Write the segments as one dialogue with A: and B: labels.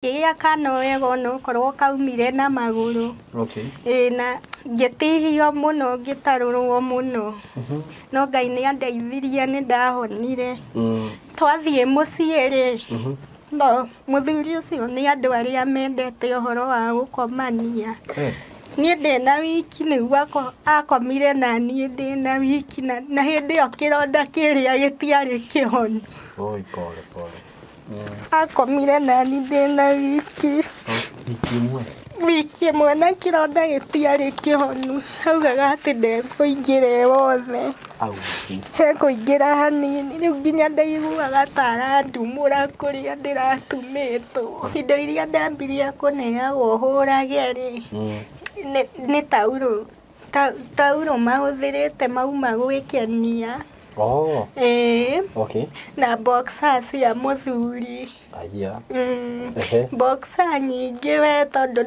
A: Ngĩgĩa kana wega onokorwo kaumire na magũrũ.
B: Okay.
A: Ĩĩ na ngĩtihio mũno ngĩtarũrwo mũno. No Ngai nĩ andeithirie nĩ ndahonire. Twathiĩ mũciĩ rĩ, no mũthuri ũcio nĩ andũ arĩa mendete ũhoro wa gũkomania. Niĩ ndĩna wiki nĩguo akomire na niĩ ndĩna wiki na hĩndĩ ĩyo kĩronda kĩrĩa gĩtiarĩ kĩhonu.
B: Oi, pole pole.
A: Akomire na niĩ ndĩna wiki.
B: Wiki ĩmwe.
A: Wiki ĩmwe na kĩronda gĩtiarĩ kĩhonu. Augaga atĩ ndekũingĩra ĩ wothe.
B: Au.
A: Hekũingĩra hanini rĩu nginya ndaiguaga ta arandumũra kũrĩa ndĩratumĩtwo. Indo iria ndambirie kũneagwo hũrage rĩ, nĩ taurũ. Taurũ mahũthĩrĩte mauma gwĩkenia.
B: Oh.
A: Ĩĩ.
B: Okay.
A: Na boxer cia mũthuri.
B: Aya. Ehe.
A: Boxer nyingĩ we tondũ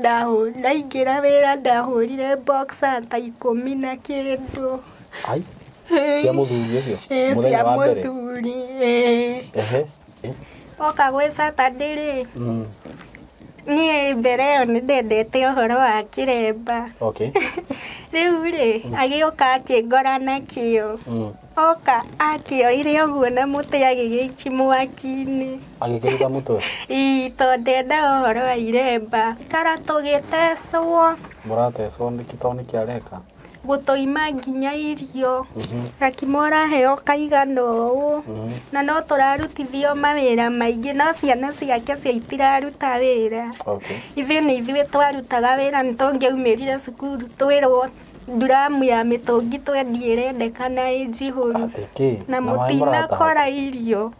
A: ndaingĩra wĩra ndahũrire boxer ta ikũmi na kĩndũ.
B: Ai. Cia mũthuri ũcio?
A: Ĩĩ,
B: Mũthenya
A: cia
B: wa mbere?
A: mũthuri. Ĩĩ.
B: Ehe.
A: Oka gwĩ Saturday rĩ, niĩ mbere ĩyo nĩ ndendete ũhoro wa kĩremba.
B: Okay.
A: Rĩu rĩ, agĩũka akĩngora nakĩo. Oka akĩoire ũguo na mũtĩ agĩgĩikia mwaki-inĩ.
B: Agĩkĩruta mũtwe?
A: Ĩĩ, tondũ ndendaga ũhoro wa iremba. Ikara tũgĩtecwo.
B: Mũratecwo nĩkĩ tondũ nĩkĩ areka?
A: Gũtũima nginya irio. Gakima ũraheo kaigana ũũ. Na no tũrarutithio mawĩra maingĩ no ciana ciake cio itiraruta wĩra.
B: Okay.
A: Ithuĩ nĩ ithuĩ twarutaga wĩra nĩ tũngĩaumĩrire cukuru twĩrwo nduramu ya mĩtũngi twendie ĩrendekana ĩ njihũru.
B: Atĩ kĩ?
A: Na
B: Na maĩ mũrataha?
A: mũtinakora irio.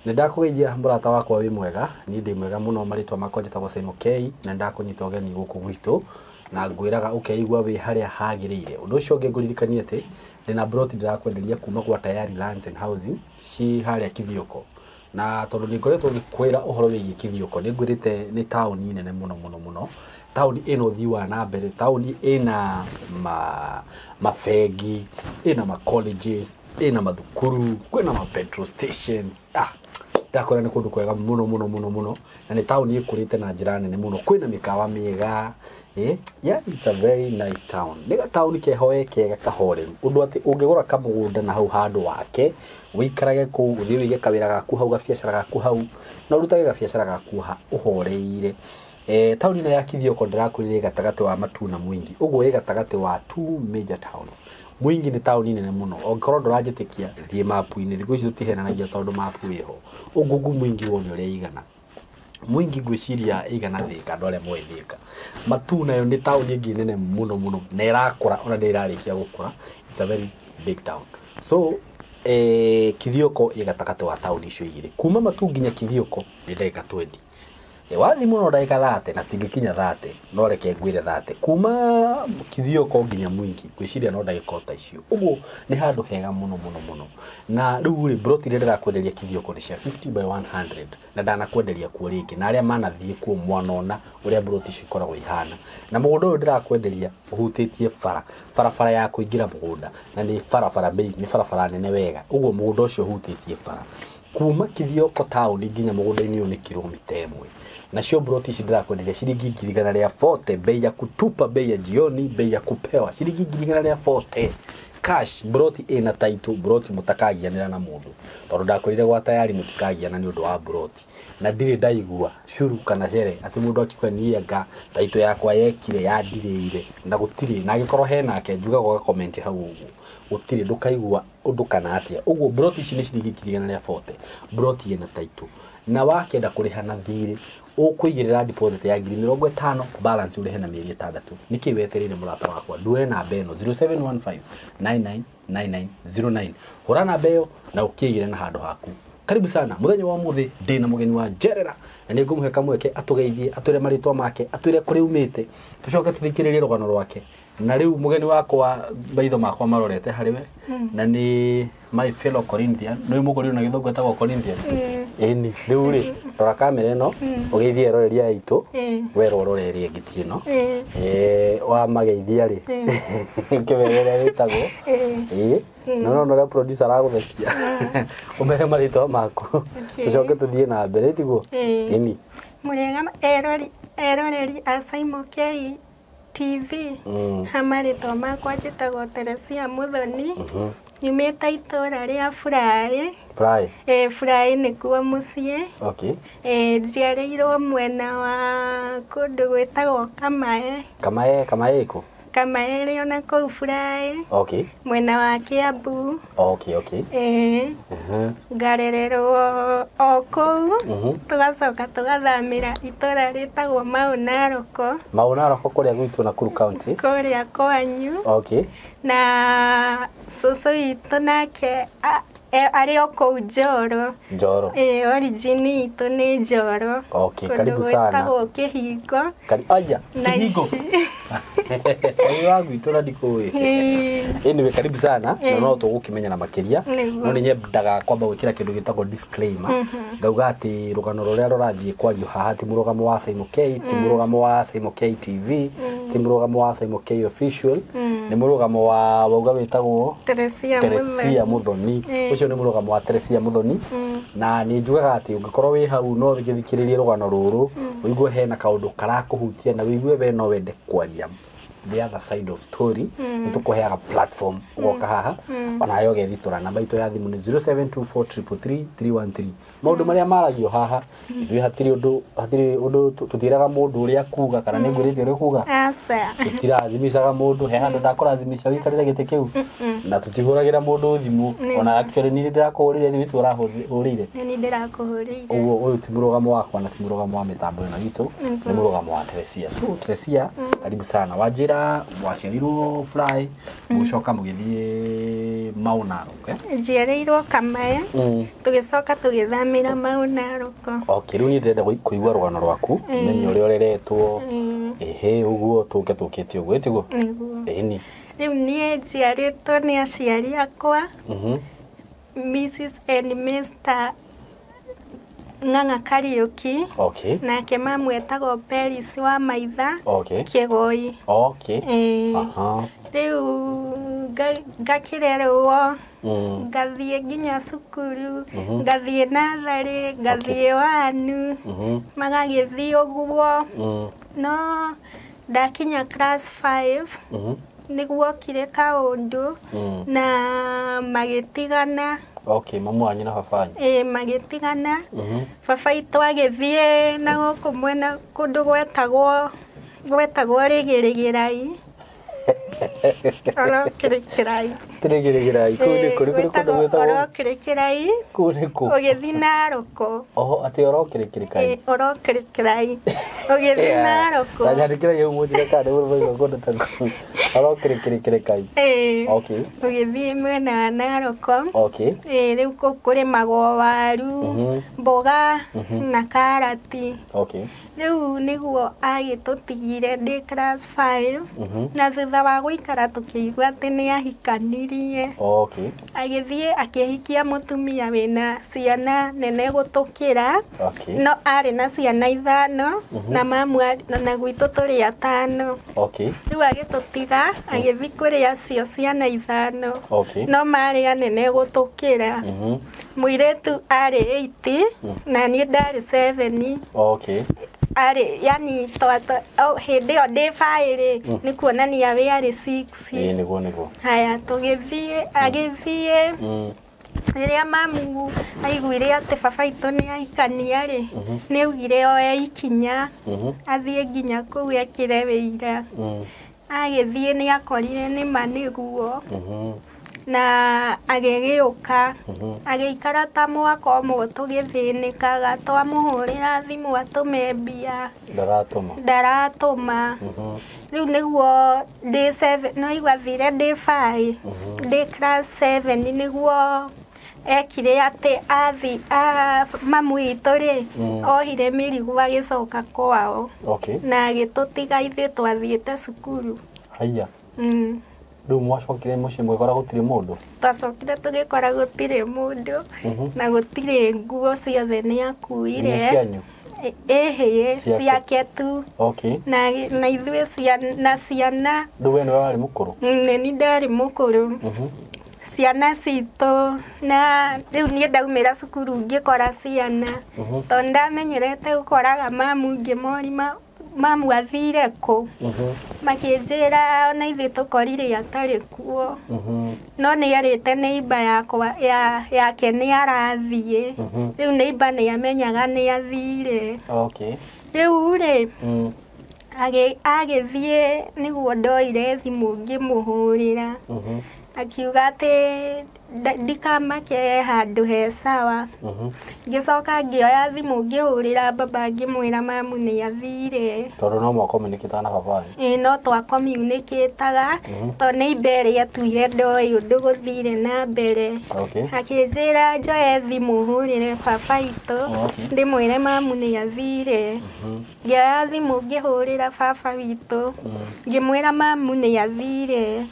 B: Nĩ ndakũgeithia mũrata wakwa wĩ mwega, niĩ ndĩ mwega mũno marĩtwa makwa njĩtagwo Simon K na nĩ ndakũnyita ũgeni gũkũ gwitũ na ngwĩraga ũkeigua wĩ harĩa hagĩrĩire. Ũndũ ũcio ũngĩ ngũririkanie atĩ ndĩna broti ndĩrakwenderia kuma gwa Tayari Lands and Housing ci harĩa Kithioko. Na tondũ nĩ ngoretwo ngĩkwĩra ũhoro wĩgiĩ Kithioko, nĩ ngwĩrĩte nĩ taũni nene mũno mũno mũno, taũni ĩna ũthii wa na mbere, taũni ĩna mabengi, ĩna ma colleges, ĩna mathukuru, kwĩna ma petrol stations. Ndakwĩra nĩ kũndũ kwega mũno mũno mũno mũno, na nĩ taũni ĩkũrĩte na njĩra nene mũno, kwĩna mĩkawa mĩega. Yeah, it's a very nice town. Nĩ gataũni kehoe kega kahoreru, ũndũ atĩ ũngĩgũra kamũgũnda na hau handũ wake, ũikarage kũu, ũthiĩ ũige kawĩra gaku hau, gabiacara gaku hau, na ũrutage gabiacara gaku ũhoreire. Taũni ĩno ya Kithioko ndĩrakwĩrire ĩ gatagatĩ wa Matuu na Mwingi, ũguo ĩ gatagatĩ wa two major towns. Mwingi nĩ taũni nene mũno, angĩkorwo ndũranjĩtĩkia thiĩ mapu-inĩ, thikũ ici tũtihenanagia tondũ mapu ĩho. Ũngũngũ Mwingi wone ũrĩa ĩigana. Mwingi ngwĩciria ĩigana Thĩka, andũ arĩa moĩ Thĩka. Matuu nayo nĩ taũni ĩngĩ nene mũno mũno na ĩrakũra ona ndĩrĩ ĩrarĩkia gũkũra. It's a very big town. So, Kithioko ĩ gatagatĩ wa taũni icio igĩrĩ. Kuma Matuu nginya Kithioko nĩ ndagĩka 20. Wathiĩ mũno ndagĩka 30 na citingĩkinya 30, no reke ngwĩre 30. Kuma Kithioko nginya Mwingi ngwĩciria no ndagĩka o ta icio. Ũguo nĩ handũ hega mũno mũno mũno. Na rĩu rĩ, broti iria ndĩrakwenderia Kithioko nĩ cia 50 by 100 na ndanakwenderia kuo rĩngĩ, na arĩa manathiĩ kuo mwanona ũrĩa broti icio ikoragwo ihana. Na mũgũnda ũyũ ndĩrakwenderia ũhutĩtie bara, barabara ya kũingĩra mũgũnda, na nĩ barabara nĩ barabara nene wega. Ũguo mũgũnda ũcio ũhutĩtie bara. Kuma Kithioko taũni nginya mũgũnda-inĩ ũyũ nĩ kilomita ĩmwe. Nacio broti ici ndĩrakwenderia ciringi ngiri igana rĩa 40, bei ya kutupa, bei ya jioni, bei ya kupewa, ciringi ngiri igana rĩa 40. Cash, broti ĩna title, broti mũtakagianĩra na mũndũ. Tondũ ndakwĩrire gwa Tayari mũtikagiana nĩ ũndũ wa broti. Na ndirĩ ndaigua curu kana cere atĩ mũndũ akiuga niĩ anga title yakwa yekire yandirĩire, na gũtirĩ, na angĩkorwo henake njugaga ũga comment hau ũguo. Gũtirĩ, ndũkaigua ũndũ kana atĩa. Ũguo broti ici nĩ ciringi ngiri igana rĩa 40, broti ĩna title. Na wakĩenda kũrĩha na thirĩ, ũkũigĩrĩra deposit ya ngiri mĩrongo ĩtano, balance ũrĩhe na mĩeri ĩtandatũ. Nĩkĩ wetereire mũrata wakwa? Nduoe namba ĩno 0715 999909. Hũra namba ĩyo na ũkĩigĩre na handũ haku. Karibu sana. Mũthenya wa ũmũthĩ ndĩna mũgeni wa njerera na nĩ ngũmũhe kamweke atũgeithie, atwĩre marĩtwa make, atwĩre kũrĩa umĩte, tũcoke tũthikĩrĩrie rũgano rwake. Na rĩu mũgeni wakwa maitho makwa marorete harĩ we, na nĩ my fellow Corinthian. Nĩ mũkũrĩ na gĩthũngũ etagwo Corinthian? Ĩni rĩu rĩ, rora kamera ĩno, ũgeithie eroreri aya aitũ. Werwo ũrore ĩrĩa ĩngĩ ti ĩno. Wamageithia rĩ, ũkĩmere ũrĩa wĩtagwo. Ĩĩ, no no ũrĩa producer aragũthekia, ũmere marĩtwa maku, tũcoke tũthiĩ na mbere, tiguo? Ĩni.
A: Mũrĩega eroreri a Saimo K TV. Ha marĩtwa makwa njĩtagwo Teresia Muthoni. Nyumĩte itũra rĩa Furaĩ.
B: Furaĩ.
A: Furaĩ nĩkuo mũciĩ. Njiarĩirwo mwena wa kũndũ gwĩtagwo Kamae.
B: Kamae, Kamae ĩkũ?
A: Kamae ĩrĩ ona kũu Furaĩ. Mwena wa Kiambu. Ngarererwo o kũu. Tũgacoka tũgathamĩra itũra rĩtagwo Mau Naroko.
B: Mau Naroko kũrĩa gwitũ Nakuru County.
A: Kũrĩa kwanyu. Na cũcũ witũ nake arĩ o kũu Njoro.
B: Njoro.
A: Origin itũ nĩ Njoro.
B: Karibu sana.
A: Gwĩtagwo Kĩhingo.
B: Aya, Kĩhingo. Ũyũ wa gwitũ na ndikũĩ. Anyway, karibu sana. Na no tũgũkĩmenya na makĩria. No nĩ nyendaga kwamba gwĩkĩra kĩndũ gĩtagwo disclaimer. Ngauga atĩ rũgano rũrĩa rũrathiĩ kwario haha ti mũrũgamo wa Saimo K, ti mũrũgamo wa Saimo K TV, ti mũrũgamo wa Saimo K official, nĩ mũrũgamo wa wauga wĩtagwo
A: Teresia
B: Muthoni. Ũcio nĩ mũrũgamo wa Teresia Muthoni. Na nĩ njugaga atĩ ũngĩkorwo wĩ hau no ũgĩthikĩrĩrie rũgano rũrũ, ũigue hena kaũndũ karakũhutia na ũigue we no wende kwaria the other side of story, nĩ tũkũheaga platform ũgoka haha onawe ũgethitũra. Namba itũ ya thimũ nĩ 0724333313. Maũndũ marĩa maragio haha ithuĩ hatirĩ ũndũ tũtiraga mũndũ ũrĩa kuga kana nĩ ngwĩrĩte ũrĩa kuga. Tũtirazimicaga mũndũ, he handũ ndakũrazimisha ũikarĩre gĩtĩ kĩu, na tũtihũragĩra mũndũ thimũ. Ona actually niĩ ndĩrakũhũrĩire thimũ, itũ ũrahũrĩire.
A: Nĩ ndĩrakũhũrĩire.
B: Ũguo ũyũ ti mũrũgamo wakwa na ti mũrũgamo wa mĩtambo ĩno itũ, nĩ mũrũgamo wa Teresia. So Teresia, karibu sana. Wanjĩra mwaciarirwo Furaĩ, mũgĩcoka mũgĩthiĩ Mau Narok.
A: Njiarĩirwo Kamae, tũgĩcoka tũgĩthamĩra Mau Narok.
B: Rĩu niĩ ndĩrenda kũigua rũgano rwaku, menye ũrĩa ũreretwo, ĩhĩ ũguo tũke tũkĩte ũguo, tiguo?
A: Nĩguo.
B: Ĩni.
A: Rĩu niĩ njiarĩtwo nĩ aciari akwa, Mrs and Mr Ng'ang'a Kariũki. Nake mamu etagwo Peris wa Maitha. Kĩgoi. Rĩu ngakĩrerwo, ngathiĩ nginya cukuru, ngathiĩ natharĩ, ngathiĩ wanu, magagĩthiĩ ũguo. No ndakinya class 5 nĩguokire kaũndũ na magĩtigana.
B: Mamu wanyu na baba wanyu.
A: Magĩtigana. Baba itũ agĩthiĩ na gũkũ mwena kũndũ gwetagwo Rĩgĩrĩgĩrai. Orokĩrĩkĩrai.
B: Rĩgĩrĩgĩrai. Kũu nĩ kũ? Nĩ kũrĩ kũndũ gwĩtagwo
A: Orokĩrĩkĩrai.
B: Kũu nĩ kũ?
A: Ũgĩthiĩ Naroko.
B: Oho, atĩ orokĩrĩkĩrĩkai.
A: Orokĩrĩkĩrai. Ũgĩthiĩ Naroko.
B: Tanyandĩkĩra hau mũnjĩre kana nĩ mũrũme kũndũ ta kũu. Orokĩrĩkĩrĩkai.
A: Ũgĩthiĩ mwena wa Naroko. Rĩu kũu kũrĩmagwo waru, mboga na karati. Rĩu nĩguo agĩtũtigire ndĩ class 5. Na thutha wa gũikara tũkĩigua atĩ nĩ ahikanirie. Agĩthiĩ akĩhikia mũtumia wĩna ciana nene gũtũkĩra. No arĩ na ciana 5 na mamu na gwitũ tũrĩ 5. Rĩu agĩtũtiga agĩthiĩ kũrĩ acio ciana 5. No marĩ anene gũtũkĩra. Mũirĩtu arĩ 8 na niĩ ndarĩ 7. Arĩ yani hĩndĩ ĩyo ndĩ 5 rĩ, nĩ kuonania we arĩ 6.
B: Nĩguo.
A: Haya tũgĩthiĩ agĩthiĩ. Rĩrĩa mamu aiguire atĩ baba itũ nĩ ahikania rĩ, nĩ augire oe ikinya athiĩ nginya kũu ekĩre wĩira. Agĩthiĩ nĩ akorire nĩma nĩguo. Na agĩgĩũka, agĩikara ta mwaka ũmwe tũgĩthĩnĩkaga, twamũhũrĩra thimũ atũme mbia. Ndaratũma. Rĩu nĩguo ndĩ 7, no igua thire ndĩ 5, ndĩ class 7 nĩguo ekire atĩ athi mamu witũ rĩ, ohire mĩrigo agĩcoka kwao. Na agĩtũtiga ithuĩ twathiĩte cukuru.
B: Haiya. Rĩu mwacokire mũciĩ mũgĩkora gũtirĩ mũndũ?
A: Twacokire tũgĩkora gũtirĩ mũndũ na gũtirĩ nguo ciothe nĩ akuire.
B: Nĩ cianyu?
A: Ĩhĩ,
B: Ciake.
A: ciake tu.
B: Okay.
A: Na ithuĩ na ciana.
B: Rĩu we nĩwe warĩ mũkũrũ?
A: Nĩ niĩ ndarĩ mũkũrũ. Ciana citũ na rĩu niĩ ndaumĩra cukuru ngĩkora ciana. Tondũ ndamenyerete gũkoraga mamu ngĩmoria mamu athire kũ. Makĩnjĩra ona ithuĩ tũkorire atarĩ kuo. No nĩ erĩte neighbor yakwa yake nĩ arathiĩ. Rĩu neighbor nĩ amenyaga nĩ athire.
B: Okay.
A: Rĩu rĩ agĩthiĩ nĩguo ndoire thimũ ngĩmũhũrĩra. Akiuga atĩ ndikamake handũ he sawa. Ngĩcoka ngĩoya thimũ ngĩhũrĩra baba ngĩmwĩra mamu nĩ athire.
B: Tondũ no mwakomunicataga na baba wanyu?
A: Ĩĩ no twakomunicataga tondũ neighbor ĩrĩa atuire ndoĩ ũndũ gũthire na mbere.
B: Okay.
A: Akĩnjĩra njoe thimũ hũrĩre baba witũ ndĩmwĩre mamu nĩ athire. Ngĩoya thimũ ngĩhũrĩra baba witũ ngĩmwĩra mamu nĩ athire.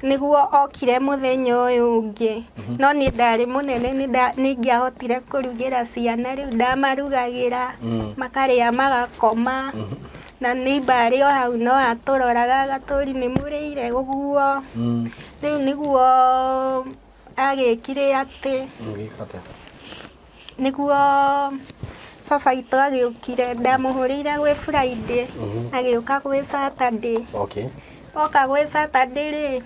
A: Nĩguo okire mũthenya ũyũ ũngĩ. No niĩ ndarĩ mũnene nĩ ingĩahotire kũrugĩra ciana rĩu ndamarugagĩra makarĩa magakoma. Na neighbor arĩ o hau no atũroraga agatũria nĩ mũrĩire ũguo. Rĩu nĩguo agĩkire atĩ nĩguo baba witũ agĩũkire ndamũhũrĩire gwĩ Friday agĩũka gwĩ Saturday.
B: Okay.
A: Oka gwĩ Saturday rĩ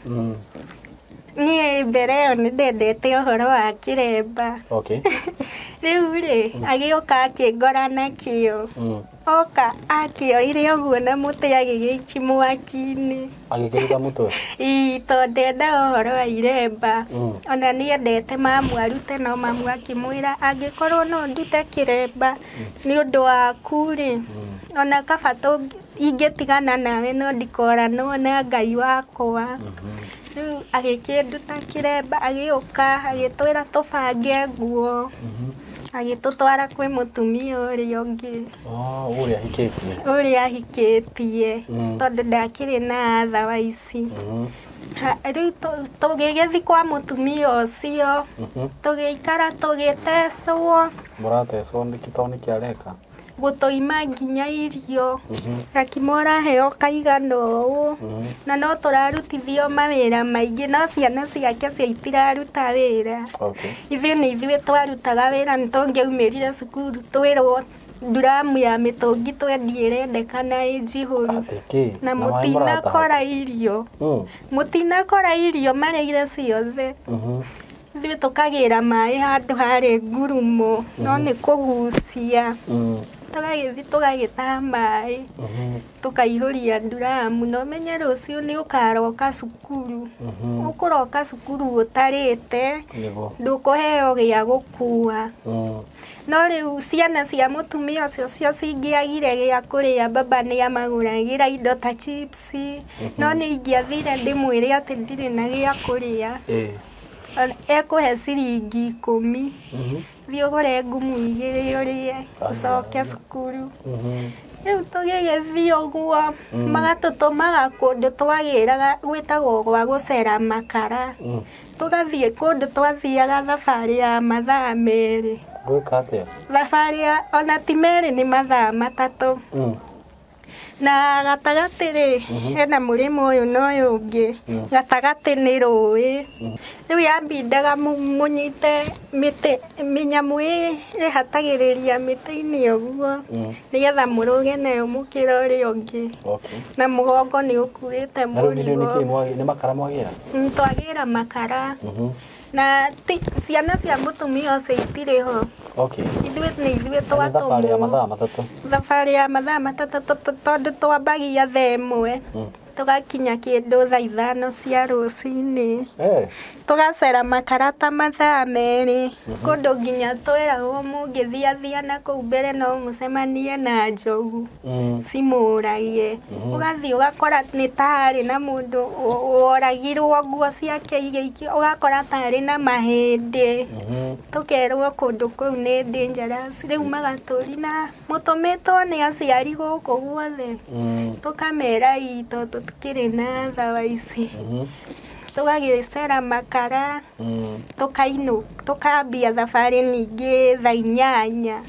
A: niĩ mbere ĩyo nĩ ndendete ũhoro wa kĩremba.
B: Okay.
A: Rĩu rĩ agĩũka akĩngora nakĩo. Oka akĩoire ũguo na mũtĩ agĩgĩikia mwaki-inĩ.
B: Agĩkĩruta mũtwe?
A: Ĩĩ tondũ ndendaga ũhoro wa iremba. Ona nĩ endete mamu arute no mamu akĩmwĩra angĩkorwo no ndute kĩremba nĩ ũndũ waku rĩ ona kaba ingĩtigana nawe no ndikoranwo na Ngai wakwa. Rĩu agĩkĩnduta kĩremba agĩũka agĩtwĩra tũbange nguo. Agĩtũtwara kwĩ mũtumia ũrĩa ũngĩ.
B: Ũrĩa ahikĩtie.
A: Ũrĩa ahikĩtie tondũ ndakĩrĩ na otherwise. Rĩu tũgĩgĩthiĩ kwa mũtumia ũcio tũgĩikara tũgĩtecwo.
B: Mũratecwo nĩkĩ tondũ nĩkĩ areka?
A: Gũtũima nginya irio. Gakima ũraheo kaigana ũũ na no tũrarutithio mawĩra maingĩ no ciana ciake cio itiraruta wĩra.
B: Okay.
A: Ithuĩ nĩ ithuĩ twarutaga wĩra nĩ tũngĩaumĩrire cukuru twĩrwo nduramu ya mĩtũngi twendie ĩrendekana ĩ njihũru. Na mũtinakora irio. Mũtinakora irio marĩire ciothe. Ithuĩ tũkagĩra maĩ handũ harĩ ngurumo no nĩ kũgucia. Tũgagĩthiĩ tũgagĩtaha maĩ tũkaihũria nduramu na ũmenye rũciũ nĩ ũkaroka cukuru. Ũkũroka cukuru ũtarĩte ndũkũheo gĩa gũkua. No rĩu ciana cia mũtumia ũcio cio cingĩagire gĩa kũrĩa baba nĩ amagũragĩra indo ta chips. No nĩ ingĩathire ndĩmwĩre atĩ ndirĩ na gĩa kũrĩa. Ekũhe ciringi 10. Thiĩ ũgũre ngumu 2 ũrĩe ũcoke cukuru. Rĩu tũgĩgĩthiĩ ũguo magatũtũmaga kũndũ twagĩraga gwĩtagwo gwa gũcera makara. Tũgathiĩ kũndũ twathiaga thabarĩ ya mathaa 2.
B: Gwĩka atĩa?
A: Thabarĩ ya ona ti 2 nĩ mathaa 3. Na gatagatĩ rĩ hena mũrĩmo ũyũ na ũyũ ũngĩ. Gatagatĩ nĩ rũĩ. Rĩu yambindaga mũnyite mĩtĩ mĩnyamũ ĩhatagĩrĩria mĩtĩ-inĩ ũguo nĩgetha mũrũge nayo mũkĩra ũrĩa ũngĩ.
B: Okay.
A: Na mũgongo nĩ ũkuĩte mũrigo.
B: Nĩ makara mwagĩra?
A: Twagĩra makara. Na ciana cia mũtumia ũcio itirĩ ho.
B: Okay.
A: Ithuĩ nĩ ithuĩ twatũmwo.
B: Thabarĩ ya mathaa 3.
A: Thabarĩ ya mathaa 3 tondũ twambagia thaa 1. Tũgakinya kĩndũ thaa 5 cia rũcinĩ. Tũgacera makara ta mathaa 2. Kũndũ nginya twĩragwo mũngĩthiathia na kũu mbere no mũcemanie na njogu cimũragie. Ũgathiĩ ũgakora nĩ ta harĩ na mũndũ woragirwo nguo ciake igĩikio ũgakora ta harĩ na mahĩndĩ. Tũkerwo kũndũ kũu nĩ dangerous. Rĩu magatũria na mũtũmĩtwo nĩ aciari gũkũ guothe. Tũkamera ĩ tondũ Tũtikĩrĩ na thawa ici. Tũgagĩcera makara, tũkainũ, tũkambia thabarĩ ningĩ thaa 8,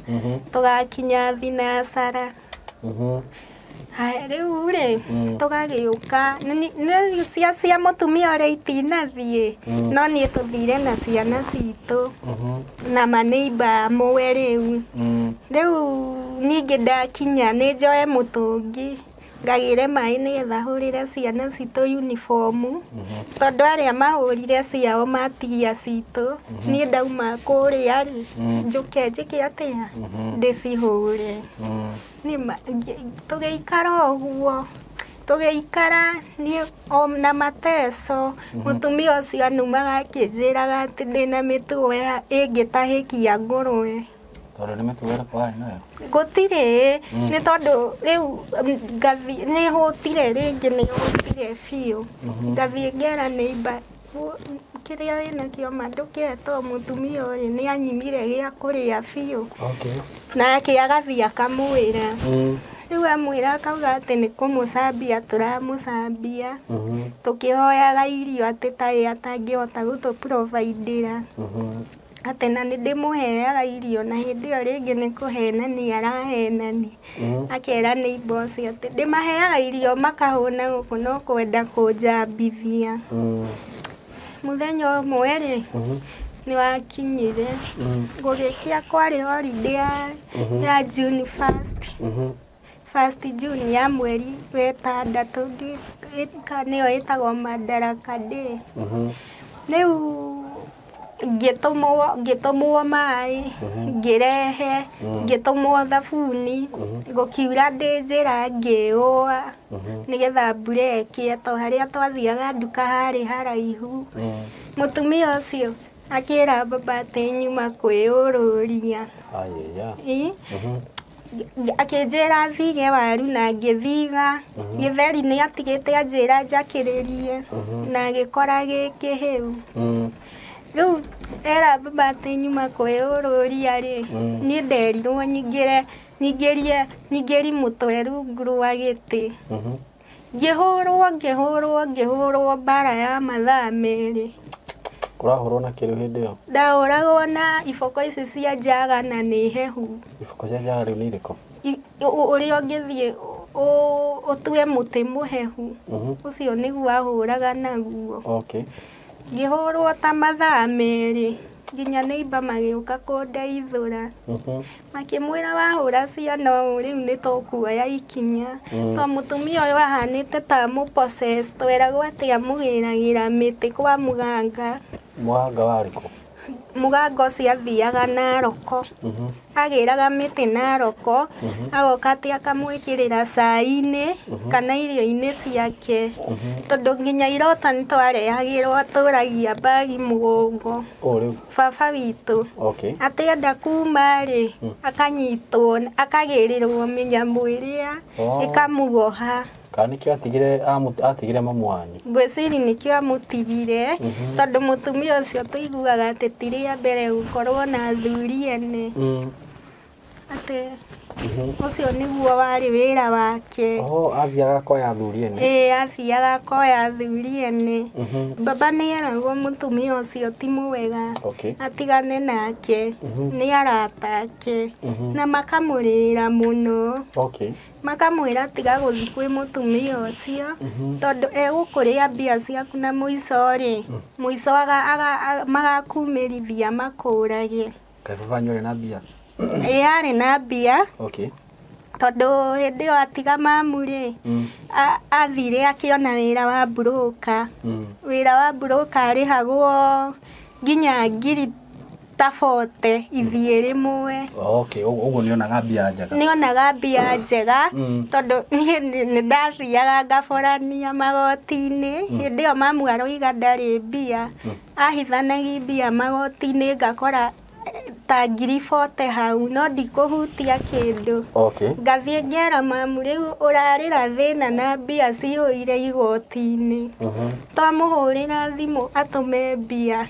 A: tũgakinya thinacara. Haya, rĩu rĩ, tũgagĩũka nĩ cia mũtumia ũrĩa itinathiĩ, no niĩ tũthire na ciana citũ na maneiba amwe rĩu. Rĩu ningĩ ndakinya nĩ njoe mũtũngi ngagĩre maĩ nĩgetha hũrĩre ciana citũ uniform, tondũ arĩa mahũrire ciao matigia citũ, niĩ ndauma kũrĩa rĩ, njũke njĩke atĩa, ndĩcihũre. Tũgĩikara ũguo, tũgĩikara niĩ na mateso. Mũtumia ũcio anumaga akĩnjĩraga atĩ ndĩna mĩtugo ĩngĩtahĩkia ngũrwe.
B: Tondũ nĩ mĩtugo ĩrĩkũ warĩ nayo?
A: Gũtirĩ, nĩ tondũ rĩu ngathiĩ nĩ hũtire rĩngĩ, nĩ hũtire biũ. Ngathiĩ ngera neighbor, kĩrĩa wĩnakĩo ma ndũkĩhe tondũ mũtumia ũyũ nĩ anyimire gĩa kũrĩa biũ. Nake agathiĩ akamwĩra. Rĩu amwĩra akauga atĩ nĩ kũmũcambia tũramũcambia, tũkĩhoyaga irio atĩ ta ye atangĩhota gũtũ-provide-ĩra. Atĩ na nĩ ndĩmũheaga irio, na hĩndĩ ĩyo rĩngĩ nĩ kũhenania arahenania. Akera neighbor ũcio atĩ ndĩmaheaga irio makahũna gũkũ no kwenda kũnjambithia. Mũthenya ũmwe rĩ, nĩ wakinyire, gũgĩkĩa kwarĩ holiday ya June 1st. 1st June ya mweri wa ĩtandatũ, nĩyo ĩtagwo Madaraka Day. Rĩu ngĩtũmwo maĩ, ngĩrehe, ngĩtũmwo thabuni, gũkiura ndĩ njĩra ngĩũa nĩgetha mbura ĩkĩe, to harĩa twathiaga nduka harĩ haraihu. Mũtumia ũcio akĩra baba atĩ nyuma kwĩũrũria. Akĩnjĩra thige waru na ngĩthiga. Gĩtheri nĩ atigĩte anjĩra njakĩrĩrie na agĩkora gĩkĩhĩu. Rĩu era baba atĩ nyuma kwĩũrũria rĩ, niĩ nderirwo nyingĩrie mũtwe rungu rwa gĩtĩ. Ngĩhũrwo mbara ya mathaa 2.
B: Ũrahũrwo na kĩrĩu hĩndĩ ĩyo?
A: Ndahũragwo na iboko ici cia njaga na nĩ hehu.
B: Iboko cia njaga rĩu nĩ irĩkũ?
A: Ũrĩa ũngĩthiĩ ũtue mũtĩ mũhehu, ũcio nĩguo ahũraga naguo. Ngĩhũrwo ta mathaa 2 nginya neighbor magĩũka kũndeithũra. Makĩmwĩra wahũra ciana ũũ rĩu nĩ tũkuoya ikinya. To mũtumia ũyũ ahanĩte ta mũpossess, tweragwo atĩ amũgĩragĩra mĩtĩ kwa mũganga.
B: Mũganga warĩ kũ?
A: Mũganga ũcio athiaga Naroko. Agĩraga mĩtĩ Naroko, agoka atĩ akamwĩkĩrĩra cai-inĩ kana irio-inĩ ciake. Tondũ nginya iroto nĩ twarehagĩrwo atũragia mbagi mũgongo. Baba witũ. Atĩ enda kuma rĩ, akanyitwo, akagĩrĩrwo mĩnyamũ ĩrĩa ĩkamuoha.
B: Kana nĩkĩo atigire mamu wanyu?
A: Ngwĩciria nĩkĩo amũtigire, tondũ mũtumia ũcio tũiguaga atĩ ti rĩa mbere gũkorwo na athuri ene. Atĩ ũcio nĩguo warĩ wĩra wake.
B: Athiaga koya athuri ene?
A: Ĩĩ, athiaga koya athuri ene. Baba nĩ eragwo mũtumia ũcio ti mwega, atigane nake, nĩ arata ake, na makamũrĩra mũno. Makamwĩra tiga gũthiĩ kwĩ mũtumia ũcio, tondũ egũkũrĩa mbia ciaku na mũico rĩ, mũico magakumĩrithia makũrage.
B: Kaĩ baba wanyu arĩ na mbia?
A: Ĩĩ, arĩ na mbia. Tondũ hĩndĩ ĩyo atiga mamu rĩ, athire akĩona wĩra wa broker. Wĩra wa broker arĩhagwo nginya ngiri ta 40 ithiĩ rĩmwe.
B: Ũguo nĩonaga mbia njega.
A: Nĩonaga mbia njega, tondũ niĩ nĩ ndathiaga ngaborania magoti-inĩ. Hĩndĩ ĩyo mamu aroiga ndarĩ mbia, ahithanagia mbia magoti-inĩ ngakora ta ngiri 40 hau, no ndikũhutia kĩndũ. Ngathiĩ ngera mamu rĩu ũrarĩra thĩna na mbia cihũire igoti-inĩ. Twamũhũrĩra thimũ atũme mbia,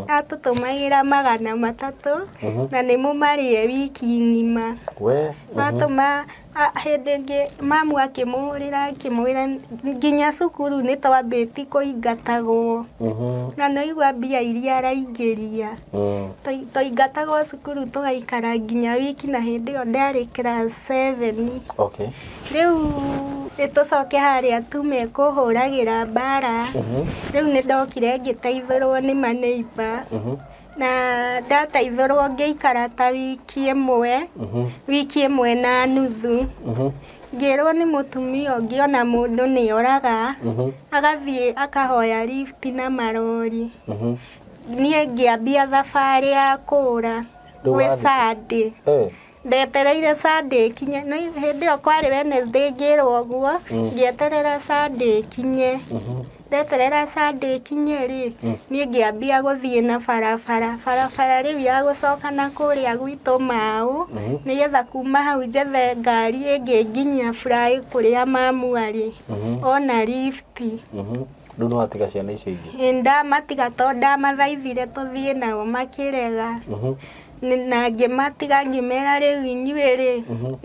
A: atũtũmagĩra 300, na nĩmo marĩe wiki ng'ima. Hĩndĩ ĩngĩ mamu akĩmũhũrĩra akĩmwĩra nginya cukuru nĩ twambĩti kũingatagwo. Na no igua mbia iria araingĩria. Twaingatagwo cukuru tũgaikara nginya wiki na hĩndĩ ĩyo ndarĩ class 7.
B: Okay.
A: Rĩu tũcoke harĩa tume kũhũragĩra mbara. Rĩu nĩ ndokire ngĩteithũrwo nĩ maneiba. Na ndateithũrwo ngĩikara ta wiki ĩmwe, wiki ĩmwe na nuthu. Ngĩrwo nĩ mũtumia ũngĩ ona mũndũ nĩ oraga, agathiĩ akahoya lift na marori. Niĩ ngĩambia thabarĩ ya kũra
B: Rĩu
A: gwĩ
B: wathiĩ kũ?
A: Sunday. Ndetereire Sunday ĩkinye, no hĩndĩ ĩyo kwarĩ Wednesday ngĩrwo ũguo, ngĩeterera Sunday ĩkinye. Ndeterera Sunday ĩkinye rĩ, niĩ ngĩambia gũthiĩ na barabara, barabara rĩu ya gũcoka na kũrĩa gwitũ Mau, nĩgetha kuma hau njethe ngari ĩngĩ nginya Fly kũrĩa mamu arĩ, ona lift.
B: Rĩu nĩ watiga ciana icio ingĩ?
A: Ndamatiga tondũ ndamathaithire tũthiĩ nao makĩrega. Na ngĩmatiga ngĩmera rĩu inyuĩ rĩ,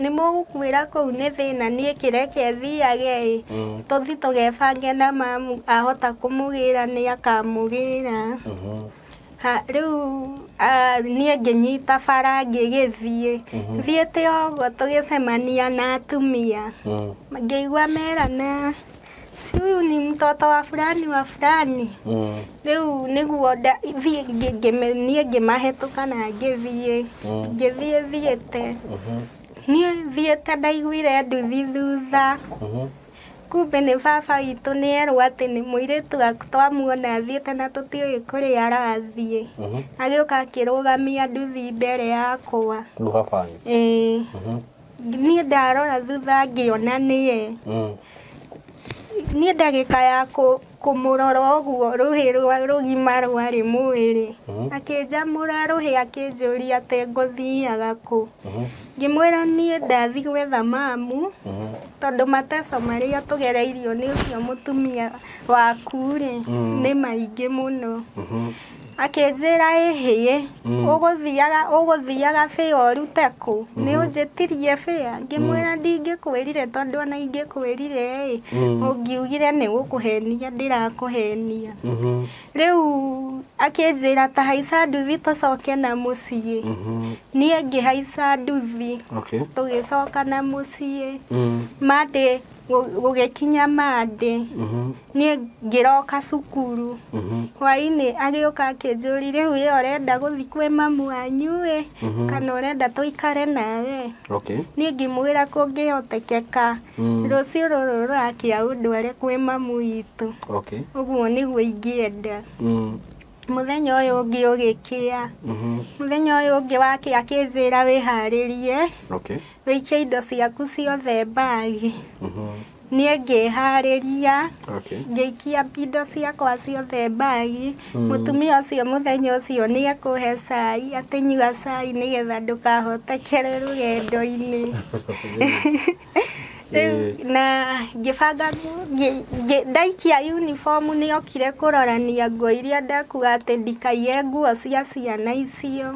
A: nĩ mũgũkuĩra kũu nĩ thĩna, niĩ kĩreke thiage ĩ, tũthiĩ tũgebange na mamu, ahota kũmũgĩra nĩ akamũgĩra. Rĩu niĩ ngĩnyita bara ngĩgĩthiĩ. Thiĩte ũguo tũgĩcemania na atumia. Ngĩigua merana, si huyu ni mtoto wa fulani wa fulani. Rĩu nĩguo niĩ ngĩmahĩtũka na ngĩthiĩ. Ngĩthiĩ thiĩte. Niĩ thiĩte ndaiguire nduthi thutha. Kumbe nĩ baba witũ nĩ erwo atĩ nĩ mũirĩtu waku twamuona athiĩte na tũtiũĩ kũrĩa arathiĩ. Agĩũka akĩrũgamia nduthi mbere yakwa.
B: Rĩu baba wanyu?
A: Ĩĩ. Niĩ ndarora thutha ngĩona nĩye. Niĩ ndagĩka ya kũmũrora ũguo rũhĩ rwa rũgima rwarĩ mwĩrĩ. Akĩnjamũra rũhĩ akĩnjũria atĩ ngũthiaga kũ. Ngĩmwĩra niĩ ndathiĩ gwetha mamu, tondũ mateso marĩa tũgereirio nĩ ũcio mũtumia waku rĩ, nĩ maingĩ mũno. Akĩnjĩra ĩhĩ, ũgũthiaga bĩa ũrute kũ? Nĩ ũnjĩtirie bĩa? Ngĩmwĩra ndingĩkwĩrire tondũ ona ingĩkwĩrire ĩ, ũngiugire nĩ gũkũhenia ndĩrakũhenia. Rĩu akĩnjĩra ta haica nduthi tũcoke na mũciĩ. Niĩ ngĩhaica nduthi.
B: Okay.
A: Tũgĩcoka na mũciĩ. Monday gũgĩkinya Monday, niĩ ngĩroka cukuru. Hwaĩ-inĩ agĩũka akĩnjũria rĩu ĩ ũrenda gũthiĩ kwĩ mamu wanyu ĩ, kana ũrenda tũikare nawe?
B: Okay.
A: Niĩ ngĩmwĩra kũngĩhotekeka, rũciũ rũrũ rũrakĩa ũndware kwĩ mamu witũ.
B: Okay.
A: Ũguo nĩguo ingĩenda. Mũthenya ũyũ ũngĩ ũgĩkĩa. Mũthenya ũyũ ũngĩ wakĩa akĩnjĩra wĩharĩrie,
B: Okay.
A: wĩikie indo ciaku ciothe mbagi. Niĩ ngĩharĩria,
B: Okay.
A: ngĩikia indo ciakwa ciothe mbagi. Mũtumia ũcio mũthenya ũcio nĩ ekũhe cai, atĩ nyua cai nĩgetha ndũkahotekere rũgendo-inĩ. Rĩu na ngĩbanga ndaikia uniform nĩ okire kũrorania nguo iria ndakuaga atĩ ndikaiye nguo cia ciana icio.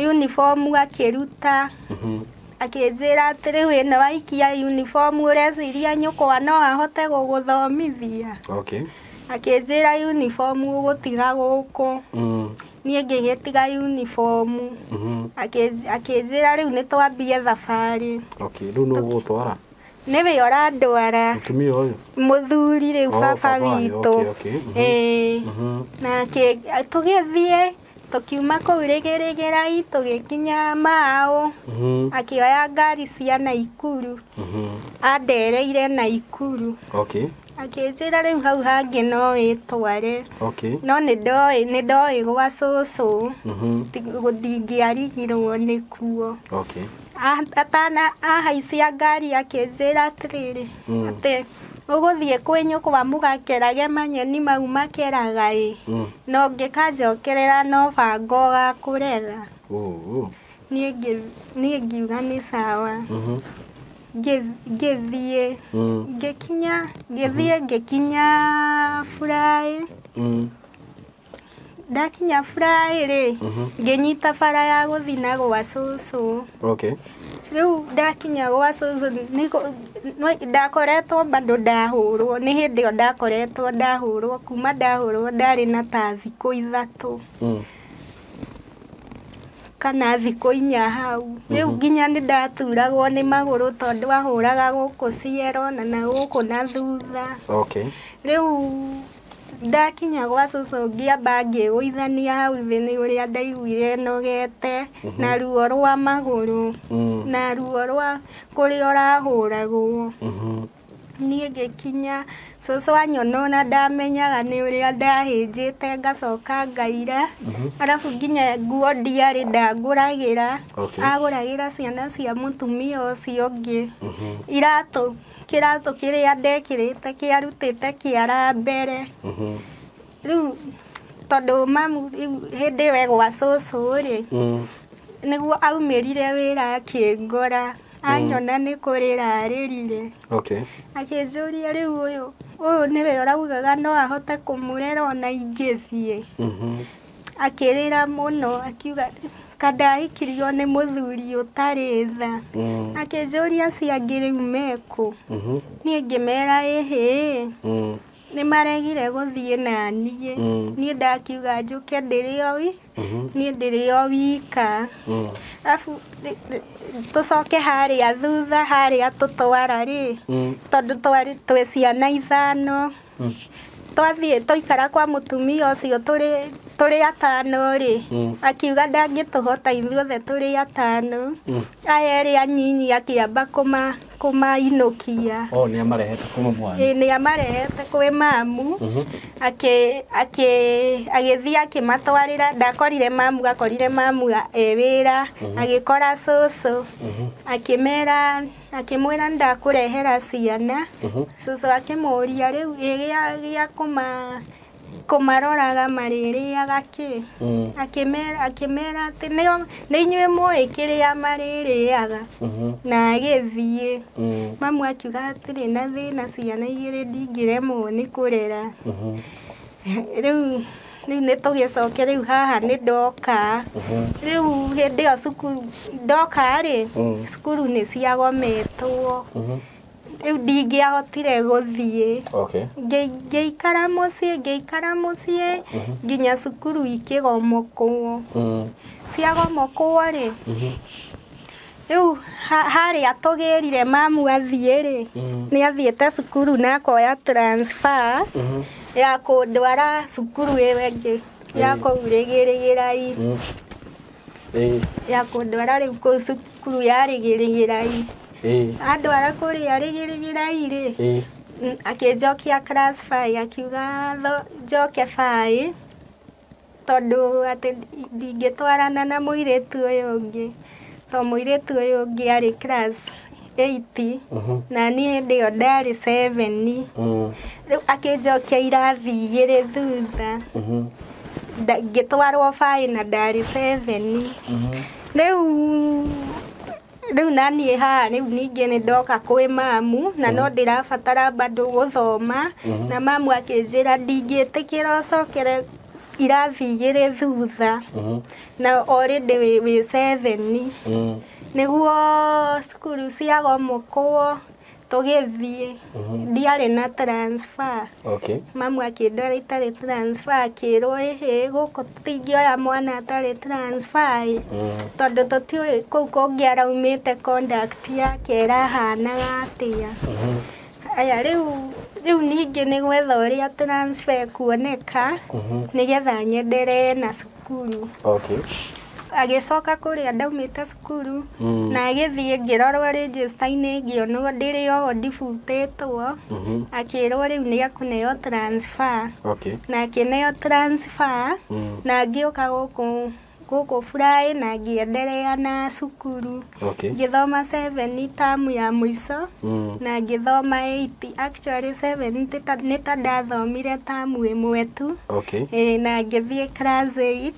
A: Uniform akĩruta, akĩnjĩra atĩ rĩu ĩno waikia uniform ũreciria nyũkwa no ahote gũgũthomithia?
B: Okay.
A: Akĩnjĩra uniform ũgũtiga gũkũ. Niĩ ngĩgĩtiga uniform. Akĩnjĩra rĩu nĩ twambie thabarĩ.
B: Okay. Rĩu nũ ũgũgũtwara?
A: Nĩwe ũrandwara.
B: Mũtumia ũyũ?
A: Mũthuri rĩu
B: Oh,
A: baba
B: baba wanyu.
A: witũ.
B: Okay, okay.
A: Ĩĩ. Na tũgĩthiĩ tũkiuma kũu Rĩgĩrĩgĩrai tũgĩkinya Mau. Akĩoya ngari cia Naikuru. Andereire Naikuru.
B: Okay.
A: Akĩnjĩra rĩu hau hangĩ no wĩtware.
B: Okay.
A: No nĩ ndoĩ gwa cũcũ. Ndingĩarigirwo nĩkuo.
B: Okay.
A: Atana ahaicia ngari akĩnjĩra atĩrĩrĩ, atĩ ũgũthiĩ kwĩ nyũkwa mũgakerage manyeni mau makeraga ĩ, na ũngĩkanjokerera no bango ũgakũrega.
B: Oh.
A: Niĩ ngiuga nĩ sawa. Ngĩthiĩ, ngĩkinya, ngĩthiĩ ngĩkinya Fly. Ndakinya Fly rĩ, ngĩnyita bara ya gũthiĩ na gwa cũcũ.
B: Okay.
A: Rĩu ndakinya gwa cũcũ ndakoretwo bado ndahũrwo, nĩ hĩndĩ ĩyo ndakoretwo ndahũrwo, kuma ndahũrwo ndarĩ na ta thikũ 3 kana thikũ 4 hau. Rĩu nginya nĩ ndaturagwo nĩ magũrũ tondũ ahũraga gũkũ ciero na gũkũ na thutha.
B: Okay.
A: Rĩu ndakinya gwa cũcũ ngĩamba ngĩgũithania hau thĩ nĩ ũrĩa ndaiguire nogete na ruo rwa magũrũ na ruo rwa kũrĩa ũrahũragwo. Niĩ ngĩkinya cũcũ anyona ona ndamenyaga nĩ ũrĩa ndahĩnjĩte ngacoka ngaira. Arabu nginya nguo ndiarĩ ndangũragĩra.
B: Okay.
A: Agũragĩra ciana cia mũtumia ũcio ũngĩ. Iratũ, kĩratũ kĩrĩa ndekĩrĩte kĩarutĩte kĩara mbere. Rĩu tondũ mamu rĩu hĩndĩ ĩyo e gwa cũcũ rĩ, nĩguo aumĩrire wĩra akĩngora. Anyona nĩ kũrĩra arĩrire.
B: Okay.
A: Akĩnjũria rĩu ũyũ nĩwe ũraugaga no ahote kũmũrera ona ingĩthiĩ. Akĩrĩra mũno akiuga kandahikirio nĩ mũthuri ũtarĩ tha. Akĩnjũria acio angĩ rĩu mekũ. Niĩ ngĩmera ĩhĩ, nĩ maregire gũthiĩ na niĩ. Niĩ ndakiuga njũke ndĩrĩ o niĩ ndĩrĩ o wika. Arabu tũcoke harĩa thutha harĩa tũtwara rĩ, tondũ twarĩ twĩ ciana 5. Twathiĩ twaikara kwa mũtumia ũcio tũrĩ 5 rĩ, akiuga ndangĩtũhota ithuothe tũrĩ 5. Aya erĩ anyinyi akĩamba kũmainũkia.
B: Oh, nĩ amarehete kuma mwana.
A: Ĩĩ, nĩ amarehete kwĩ mamu. Agĩthiĩ akĩmatwarĩra, ndakorire mamu, akorire mamu e wĩra, agĩkora cũcũ, akĩmera, akĩmwĩra ndakũrehera ciana. Cũcũ akĩmũria rĩu gĩa kũmaroraga marĩrĩaga kĩ. Akĩmera atĩ nĩ inyuĩ mũĩ kĩrĩa marĩrĩaga. Na agĩthiĩ. Mamu akiuga hatirĩ na thĩna, ciana 2 ndingĩremwo nĩ kũrera. Rĩu nĩ tũgĩcoke rĩu haha nĩ ndoka. Rĩu hĩndĩ ĩyo cukuru ndoka rĩ, cukuru nĩ ciagometwo. Rĩu ndingĩahotire gũthiĩ.
B: Okay.
A: Ngĩikara mũciĩ nginya cukuru ikĩgomokwo. Ciagomokwo rĩ, rĩu harĩa tũgĩrire mamu athiĩ rĩ, nĩ athiĩte cukuru na akoya transfer ya kũndwara cukuru ĩyo ĩngĩ ya kũu Rĩgĩrĩgĩrai. Ya kũndwara rĩu kũu cukuru ya Rĩgĩrĩgĩrai. Andwara kũrĩa Rĩgĩrĩgĩrai rĩ, akĩnjokia class 5, akiuga njoke 5 tondũ atĩ ndingĩtwarana na mũirĩtu ũyũ ũngĩ, tondũ mũirĩtu ũyũ ũngĩ arĩ class 8 na niĩ hĩndĩ ĩyo ndarĩ 7. Rĩu akĩnjokia irathi 2 thutha. Ngĩtwarwo 5 na ndarĩ 7. Rĩu na niĩ haha rĩu ningĩ nĩ ndoka kwĩ mamu na no ndĩrabatara bado gũthoma, na mamu akĩnjĩra ndingĩtĩkĩra ũcokere irathi 2 thutha na already wĩ 7. Nĩguo cukuru ciagomokwo tũgĩthiĩ, ndiarĩ na transfer.
B: Okay.
A: Mamu akĩndwara itarĩ transfer, akĩrwo ĩhĩ gũkũ tũtingĩoya mwana atarĩ transfer, tondũ tũtiũĩ kũu kũngĩ araumĩte conduct yake ĩrahanaga atĩa. Aya rĩu ningĩ nĩ gwetha ũrĩa transfer kuoneka nĩgetha nyenderee na cukuru.
B: Okay.
A: Agĩcoka kũrĩa ndaumĩte cukuru na agĩthiĩ ngĩrorwo register-inĩ ngĩonwo ndĩrĩ oho ndibutĩtwo. Akĩrwo rĩu nĩ ekũneo transfer.
B: Okay.
A: Na akĩneo transfer na ngĩũka gũkũ gũkũ Fly na ngĩenderea na cukuru.
B: Okay.
A: Ngĩthoma 7 tamu ya mũico na ngĩthoma 8, actually 7 nĩ ta ndathomire tamu ĩmwe tu.
B: Okay.
A: Ĩĩ, na ngĩthiĩ class 8.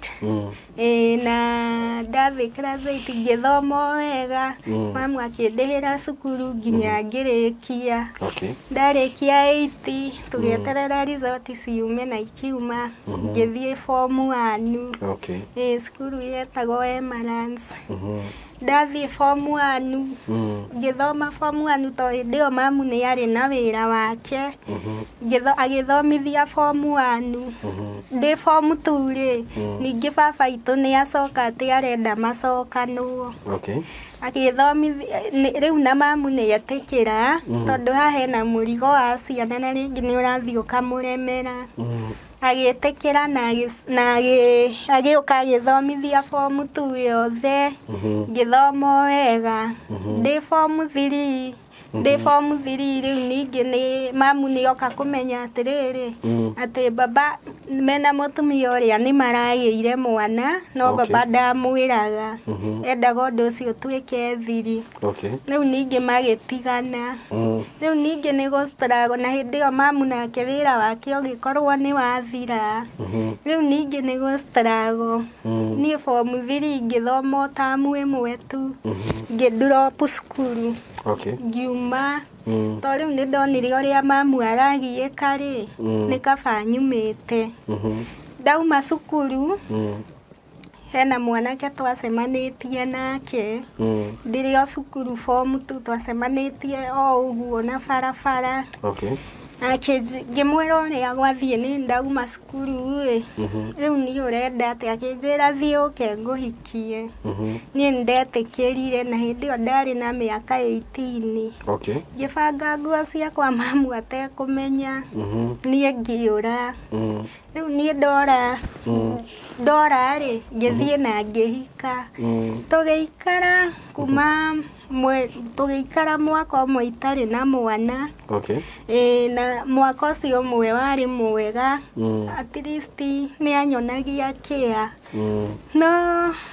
A: Ĩĩ, na ndathiĩ class 8 ngĩthoma o wega. Mamu akĩndĩhĩra cukuru nginya ngĩrĩkia.
B: Okay.
A: Ndarĩkia 8 tũgĩeterera result ciume na ikiuma, ngĩthiĩ form 1.
B: Okay.
A: Ĩĩ, cukuru yetagwo Emerance. Ndathiĩ form 1, ngĩthoma form 1 to hĩndĩ ĩyo mamu nĩ arĩ na wĩra wake. Agĩthomithia form 1. Ndĩ form 2 rĩ, ningĩ baba itũ nĩ acoka atĩ arenda macokanwo.
B: Okay.
A: Agĩthomithia rĩu na mamu nĩ etĩkĩra, tondũ haha hena mũrigo wa ciana na rĩngĩ nĩ ũrathiĩ ũkamũremera. Agĩtĩkĩra na agĩũka agĩthomithia form 2 yothe. Ngĩthoma o wega. Ndĩ form 3, ndĩ form 3 rĩu ningĩ nĩ mamu nĩ oka kũmenya atĩrĩrĩ, atĩ baba mena mũtumia ũrĩa nĩ maragĩire mwana, no baba ndamwĩraga. Endaga ũndũ ũcio ũtuĩke thiri.
B: Okay.
A: Rĩu ningĩ magĩtigana. Rĩu ningĩ nĩ gũ-struggle, na hĩndĩ ĩyo mamu nake wĩra wake ũgĩkorwo nĩ wathira. Rĩu ningĩ nĩ gũ-struggle. Niĩ form 3 ngĩthoma o tamu ĩmwe tu. Ngĩ-drop cukuru.
B: Okay.
A: Ngiuma. To rĩu nĩ ndonire ũrĩa mamu aragiĩka rĩ, nĩ kaba nyumĩte. Ndauma cukuru, hena mwanake twacemanĩtie nake. Ndĩrĩ o cukuru form 2 twacemanĩtie o ũguo na barabara.
B: Okay.
A: Ngĩmwĩra ũrĩa gwathiĩ nĩ ndauma cukuru ĩ, rĩu niĩ ũrenda atĩa? Akĩnjĩra thiĩ ũke ngũhikie. Niĩ nĩndetĩkĩrire na hĩndĩ ĩyo ndarĩ na mĩaka 18.
B: Okay.
A: Ngĩbanga nguo ciakwa mamu atekũmenya. Niĩ ngĩũra. Rĩu niĩ ndora, ndora rĩ, ngĩthiĩ na ngĩhika. Tũgĩikara kuma tũgĩikara mwaka ũmwe itarĩ na mwana.
B: Okay.
A: Ĩĩ, na mwaka ũcio ũmwe warĩ mwega. At least nĩ anyonagia care. No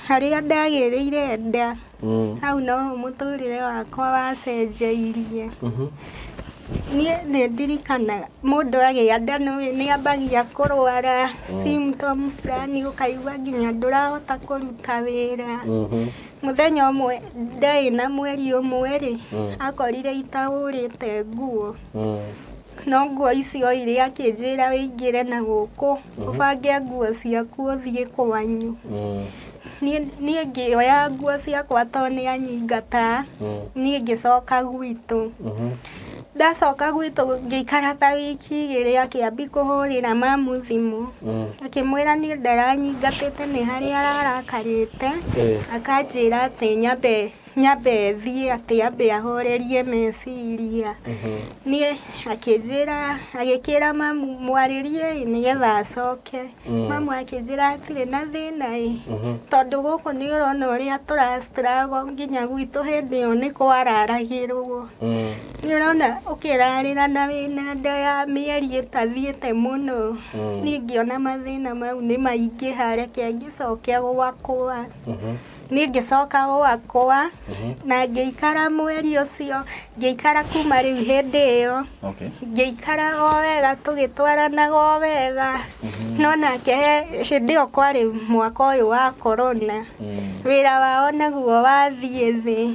A: harĩa ndagĩrĩire nda, hau noho mũtũrĩre wakwa wacenjeirie. Niĩ nĩ ndirikanaga mũndũ agĩa nda nĩ ambagia kũrwara symptom fulani, ũkaigua nginya ndũrahota kũruta wĩra. Mũthenya ũmwe ndarĩ na mweri ũmwe rĩ, akorire itahũrĩte nguo. No nguo icio iria akĩnjĩra wĩingĩre na gũkũ, ũbange nguo ciaku ũthiĩ kwanyu. Niĩ ngĩoya nguo ciakwa tondũ nĩ anyingata, niĩ ngĩcoka gwitũ. Ndacoka gwitũ ngĩikara ta wiki igĩrĩ akĩambi kũhũrĩra mamu thimũ. Akĩmwĩra niĩ ndaranyingatĩte nĩ harĩa ararakarĩte. Akanjĩra atĩ nyambe thiĩ atĩ ambe ahorerie meciria. Niĩ akĩnjĩra, agĩkĩra mamu mwarĩrie ĩ nĩgetha acoke. Mamu akĩnjĩra hatirĩ na thĩna ĩ, tondũ gũkũ nĩ ũrona ũrĩa tũra-struggle nginya gwitũ hĩndĩ ĩyo nĩ kwararagĩrwo. Nĩ ũrona ũkĩrarĩra na wĩna nda ya mĩeri ĩtathiĩte mũno. Niĩ ngĩona mathĩna mau nĩ maingĩha, reke ngĩcoke gwakwa. Niĩ ngĩcoka gwakwa na ngĩikara mweri ũcio, ngĩikara kuma rĩu hĩndĩ ĩyo.
B: Okay.
A: Ngĩikara o wega tũgĩtwaranaga o wega. No nake hĩndĩ ĩyo kwarĩ mwaka ũyũ wa corona. Wĩra wao naguo wathiĩ thĩ.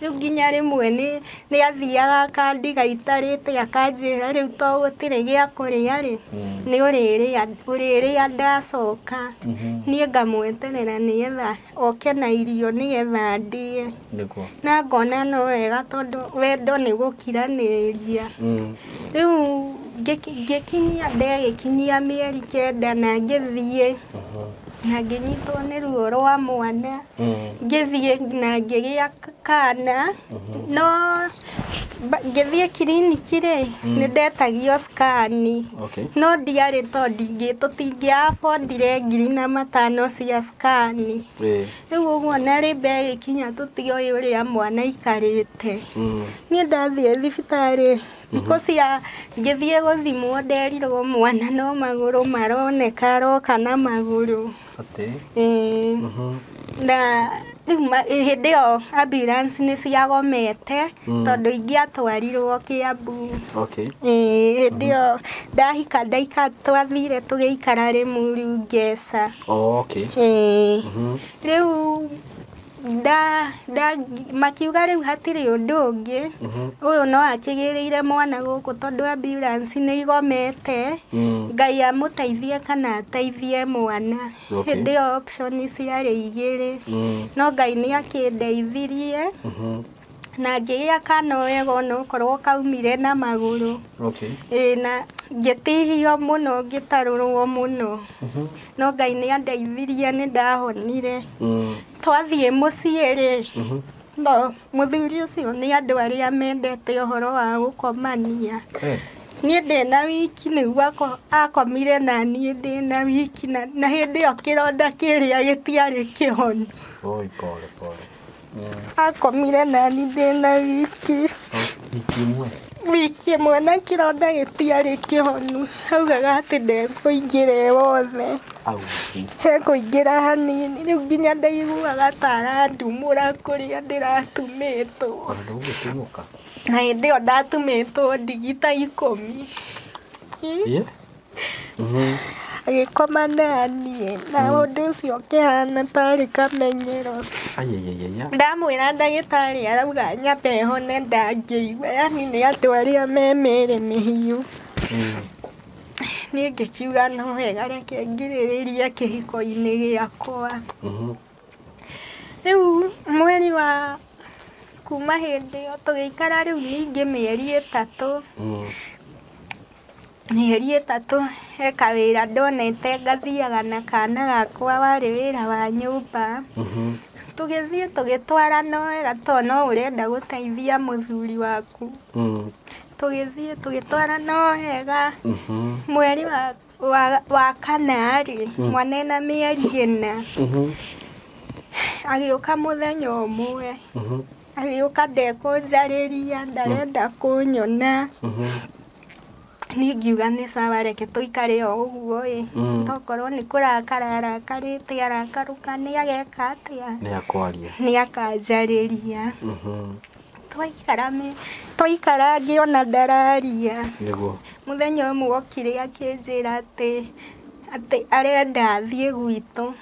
A: Rĩu nginya rĩmwe nĩ athiaga akandiga itarĩte akanjĩra rĩu to gũtirĩ gĩa kũrĩa rĩ, nĩ ũrĩrĩa ndacoka. Niĩ ngamweterera nĩgetha oke na irio nĩgetha ndĩe.
B: Nĩguo.
A: Na ngona no wega tondũ wendo nĩ gũkiranĩria. Rĩu ngĩkinyia ndegĩkinyia mĩeri 9 na ngĩthiĩ. Na ngĩnyitwo nĩ ruo rwa mwana. Ngĩthiĩ na ngĩgĩa kana. No ngĩthiĩ kiriniki rĩ, nĩ ndetagio scan.
B: Okay.
A: No ndiarĩ tondũ tũtingĩa-affordire 5,000 cia scan. Rĩu ũguo na rĩmba ĩgĩkinya tũtioĩ ũrĩa mwana aikarĩte. Niĩ ndathiĩ thibitarĩ thikũ cia ngĩthiĩ gũthimwo nderirwo mwana no magũrũ maroneka aroka na magũrũ.
B: Atĩ.
A: Ĩĩ. Na rĩu hĩndĩ ĩyo ambulance nĩ ciagomete tondũ ingĩatwarirwo Kiambu.
B: Okay.
A: Ĩĩ, hĩndĩ ĩyo ndahika ndaika twathire tũgĩikara Rĩmuru Ngeca.
B: Oh, okay.
A: Ĩĩ. Rĩu nda nda makiuga rĩu hatirĩ ũndũ ũngĩ, ũyũ no akĩgĩrĩire mwana gũkũ tondũ ambulance nĩ igomete. Ngai amũteithie kana ateithie mwana.
B: Okay.
A: Hĩndĩ ĩyo option ciarĩ igĩrĩ, no Ngai nĩ akĩndeithirie na ngĩgĩa kana wega onokorwo kaumire na magũrũ.
B: Okay.
A: Ĩĩ, na ngĩtihio mũno, ngĩtarũrwo mũno, no Ngai nĩ andeithirie, nĩ ndahonire. Twathiĩ mũciĩ rĩ, no mũthuri ũcio nĩ andũ arĩa mendete ũhoro wa gũkomania.
B: Eh.
A: Niĩ ndĩna wiki nĩguo akomire na niĩ ndĩna wiki, na hĩndĩ ĩyo kĩronda kĩrĩa gĩtiarĩ kĩhonu.
B: Oi, pole pole.
A: Akomire na niĩ ndĩna wiki.
B: Wiki ĩmwe.
A: Wiki ĩmwe na kĩronda gĩtiarĩ kĩhonu. Augaga atĩ ndekũingĩra ĩ wothe.
B: Au.
A: Hekũingĩra hanini. Rĩu nginya ndaiguaga ta arandumũra kũrĩa ndĩratumĩtwo.
B: Ona ndũgũtumũka.
A: Na hĩndĩ ĩyo ndatumĩtwo ndigi ta 10.
B: Yeah.
A: Agĩkoma naniĩ na ũndũ ũcio ũkĩhana tarĩ kamenyero.
B: Ayayayaya.
A: Ndamwĩra ndagĩtarĩ arauga nyambe hone ndangĩigua, yani nĩ andũ arĩa me mĩĩrĩ mĩhiũ. Niĩ ngĩkiuga no wega reke ngirĩrĩrie kĩhiko-inĩ gĩakwa. Rĩu mweri wa kuma hĩndĩ ĩyo tũgĩikara rĩu ningĩ mĩeri 3. Mĩeri 3 he kawĩra ndonete ngathiaga na kana gakwa, warĩ wĩra wa nyũmba. Tũgĩthiĩ tũgĩtwarana wega tondũ no ũrenda gũteithia mũthuri waku. Tũgĩthiĩ tũgĩtwarana wega. Mweri wa kana rĩ, mwana ena mĩeri 4. Agĩũka mũthenya ũmwe. Agĩũka ndekũnjarĩria, ndarenda kũnyona. Niĩ ngiuga nĩ sawa, reke tũikare o ũguo ĩ. Tokorwo nĩ kũrakara arakarĩte, arakarũka nĩ ageka atĩa?
B: Nĩ akwaria.
A: Nĩ akanjarĩria. Twaikara ngĩona ndararia.
B: Nĩguo.
A: Mũthenya ũmwe okire akĩnjĩra atĩ arenda athiĩ gwitũ.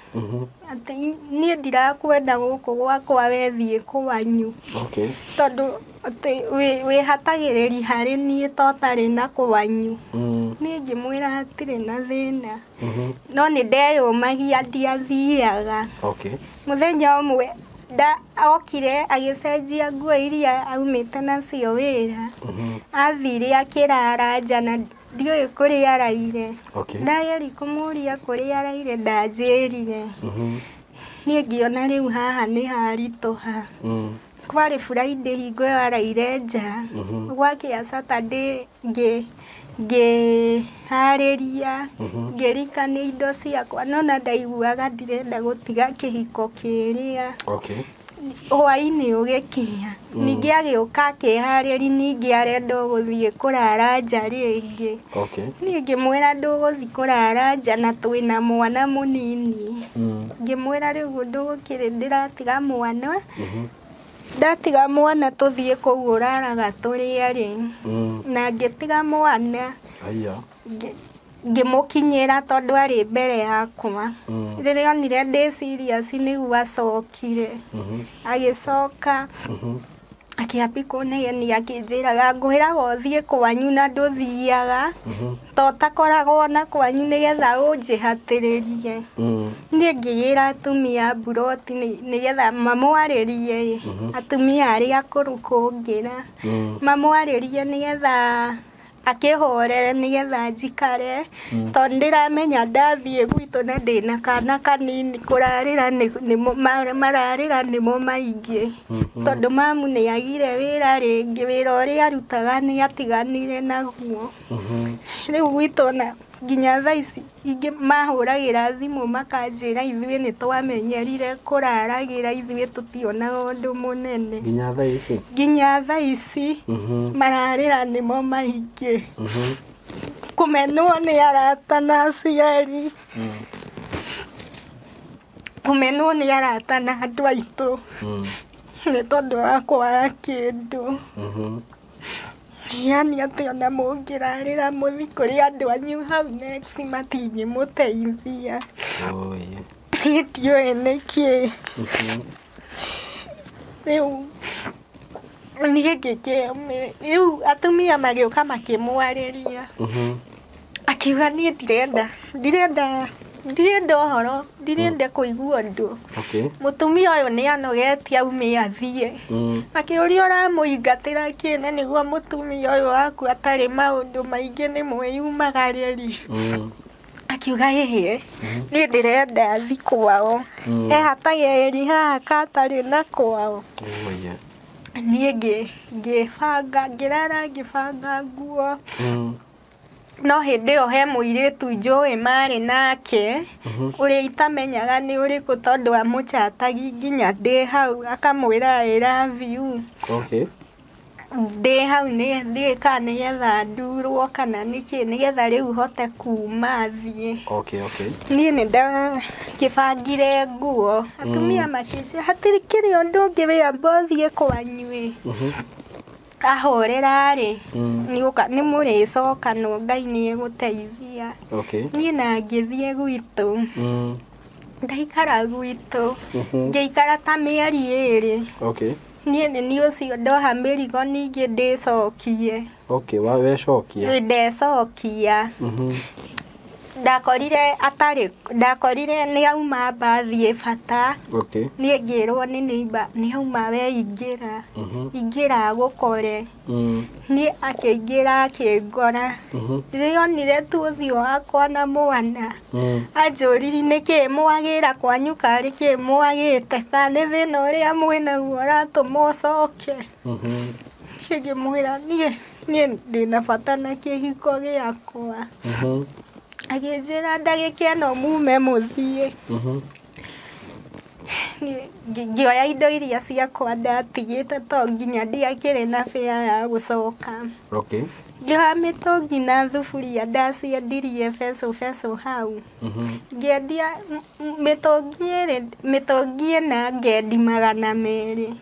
A: Atĩ niĩ ndirakwenda gũkũ gwakwa, we thiĩ kwanyu.
B: Okay.
A: Tondũ atĩ wĩhatagĩrĩri harĩ niĩ to ũtarĩ na kwanyu. Niĩ ngĩmwĩra hatirĩ na thĩna. No nĩ ndeyũmagia ndiathiaga.
B: Okay.
A: Mũthenya ũmwe okire agĩcenjia nguo iria aumĩte nacio wĩra. Athire akĩrara nja na ndiũĩ kũrĩa araire.
B: Okay.
A: Ndageria kũmũria kũrĩa araire ndanjĩrire. Niĩ ngĩona rĩu haha nĩ haritũha. Kwarĩ Friday hingo ĩyo araire nja. Gwakĩa Saturday ngĩharĩria, ngĩrikania indo ciakwa, no na ndaiguaga ndirenda gũtiga kĩhiko kĩrĩa.
B: Okay.
A: Hwaĩ-inĩ ũgĩkinya. Ningĩ agĩũka akĩharĩria, ningĩ arenda gũthiĩ kũrara nja rĩngĩ.
B: Okay.
A: Niĩ ngĩmwĩra ndũgũthiĩ kũrara nja na twĩna mwana mũnini. Ngĩmwĩra rĩu ũndũ ũkĩrĩ ndĩratiga mwana. Ndatiga mwana tũthiĩ kũu ũraraga tũrĩ erĩ. Na ngĩtiga mwana.
B: Aya.
A: Ngĩmũkinyĩra tondũ arĩ mbere yakwa. Rĩrĩa onire ndĩ serious nĩguo acokire. Agĩcoka akĩambia kũnegenia akĩnjĩraga ngwĩraga ũthiĩ kwanyu na ndũthiaga. To ũtakoragwo na kwanyu nĩgetha ũnjĩhatĩrĩrie. Niĩ ngĩgĩra atumia a mburoti nĩgetha mamwarĩrie. Atumia arĩa akũrũ kũngĩra. Mamwarĩrie nĩgetha akĩhorere nĩgetha njikare. Tondũ ndĩramenya ndathiĩ gwitũ na ndĩna kana kanini kũrarĩra mararĩra nĩmo maingĩ. Tondũ mamu nĩ agire wĩra rĩngĩ, wĩra ũrĩa arutaga nĩ atiganire naguo. Rĩu gwitũ ona nginya thaa ici ingĩ mahũragĩra thimũ makanjĩra ithuĩ nĩ twamenyerire kũraragĩra, ithuĩ tũtionaga ũndũ mũnene.
B: Nginya thaa ici?
A: Nginya thaa ici mararĩra nĩmo maingĩ. Kũmenwo nĩ arata na aciari. Kũmenwo nĩ arata na andũ aitũ nĩ tondũ wa kwaga kĩndũ. Yani atĩ ona mũngĩrarĩra mũthi kũrĩ andũ anyu hau next matingĩmũteithia. Niĩ ndiũĩ nĩkĩ. Rĩu niĩ rĩu atumia magĩũka makĩmwarĩria. Akiuga niĩ ndirenda ũhoro, ndirenda kũigua ũndũ. Mũtumia ũyũ nĩ anogetie aume athiĩ. Akĩũria ũramũingatĩra kĩ na nĩguo mũtumia ũyũ waku atarĩ maũndũ maingĩ nĩ mwĩyumagarĩri. Akiuga ĩhĩ, niĩ ndĩrenda athi kwao. Ehataga haha katarĩ na kwao. Niĩ ngĩbanga, ngĩrara ngĩbanga nguo. No hĩndĩ ĩyo he mũirĩtu njũĩ marĩ nake ũrĩa itamenyaga nĩ ũrĩkũ tondũ amũchatagi nginya ndĩ hau akamwĩra I love you. Ndĩ hau nĩ kana nĩgetha ndurwo kana nĩkĩ nĩgetha rĩu hote kuma thiĩ. Niĩ nĩ ndakĩbangire nguo atumia makĩnjĩra hatirĩ kĩrĩ ũndũ ũngĩ wĩamba ũthiĩ kwanyu ĩ. Ahũrĩra rĩ nĩ mũrĩcokanwo Ngai nĩ egũteithia. Niĩ na ngĩthiĩ gwitũ. Ndaikara gwitũ. Ngĩikara ta mĩeri 2. Niĩ nĩ niĩ ũcio ndoha mĩrigo ningĩ ndĩcokie.
B: Wecokia.
A: Ndecokia. Ndakorire atarĩ, ndakorire nĩ auma mbathi bata. Niĩ ngĩrwo nĩ neighbor nĩ auma we ingĩra. Ingĩra agũkore. Niĩ akĩingĩra akĩngora. Rĩrĩa onire tu ũthiũ wakwa na mwana. Anjũririe nĩkĩ mwagĩra kwanyu karĩ kĩ mwagĩte kana nĩ thĩna ũrĩa mwĩnaguo ũratũma ũcoke. Ngĩmwĩra niĩ ndĩna bata na kĩhiko gĩakwa. Agĩnjĩra ndagĩka ĩno mume mũthiĩ. Ngĩoya indo iria ciakwa ndatigĩte to nginya ndiakĩrĩ na fare ya gũcoka. Ngĩoya mĩtũngi na thuburia ndaciendirie beco beco hau. Ngĩendia mĩtũngi ĩna ngendi 200.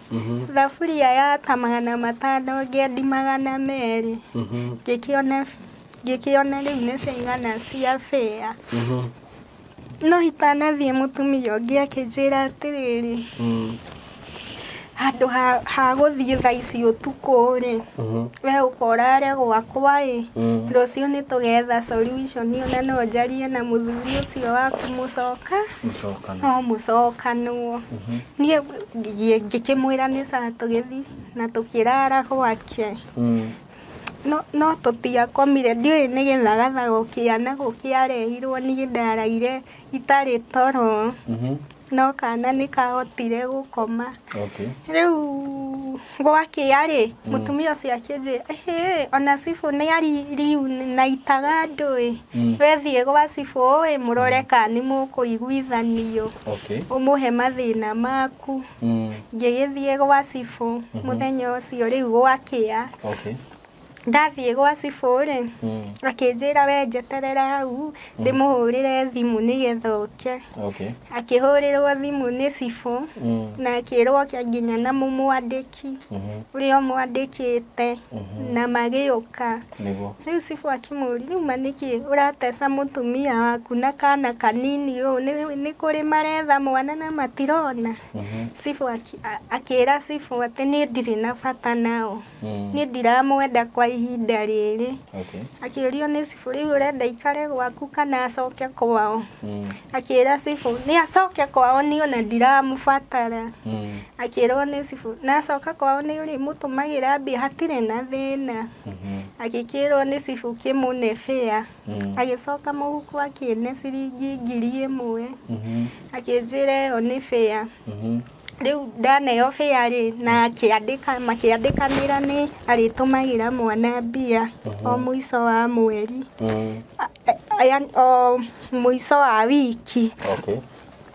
A: Thaburia ya ta 500 ngendi 200. Ngĩkĩona rĩu nĩ ciaigana cia fare. No itanathiĩ mũtumia ũngĩ akĩnjĩra atĩrĩrĩ, handũ ha gũthiĩ thaa ici ũtukũ rĩ, we ũka ũrare gwakwa ĩ, rũciũ nĩ tũgetha solution ona no njarie na mũthuri ũcio waku mũcoka no mũcokanwo. Niĩ ngĩkĩmwĩra nĩ sawa tũgĩthiĩ na tũkĩrara gwake. No tũtiakomire, ndiũĩ nĩ gĩthagathago kĩa nagũ kĩarehirwo niĩ ndaraire itarĩ toro. No kana nĩ kahotire gũkoma. Rĩu gwakĩa rĩ, mũtumia ũcio akĩnjĩra ĩhĩ, ona cibũ nĩ ariunaitaga andũ ĩ, wethiĩ gwa cibũ ĩ, mũrore kana nĩ mũkũiguithanio, ũmũhe mathĩna maku. Ngĩgĩthiĩ gwa cibũ mũthenya ũcio rĩu gwakĩa. Ndathiĩ gwa cibũ rĩ, akĩnjĩra we njeterera hau ndĩmũhũrĩre thimũ nĩgetha ũke. Akĩhũrĩrwo thimũ nĩ cibũ na akĩrwo oke nginya na mũmwandĩki ũrĩa ũmwandĩkĩte na magĩũka. Rĩu cibũ akĩmũũria rĩu ma nĩkĩ ũrateca mũtumia waku na kana kanini ũũ, nĩ kũrĩ maretha mwana na matirona. Cibũ akĩra cibũ atĩ niĩ ndirĩ na bata nao, niĩ ndiramwenda kwa ihinda rĩrĩ. Akĩũrio nĩ cibũ rĩu ũrenda ikare gwaku kana acoke kwao. Akĩra cibũ nĩ acoke kwao niĩ ona ndiramũbatara. Akĩrwo nĩ cibũ na acoka kwao nĩ ũrĩmũtũmagĩra mbia hatirĩ na thĩna. Agĩkĩrwo nĩ cibũ kĩmũne fare. Agĩcoka mũhuko akĩne ciringi 1000. Akĩnjĩra ĩyo nĩ fare. Rĩu ndaneo fare rĩ, na akĩandĩka, makĩandĩkanĩra nĩ arĩtũmagĩra mwana mbia o mũico wa mweri, o mũico wa wiki.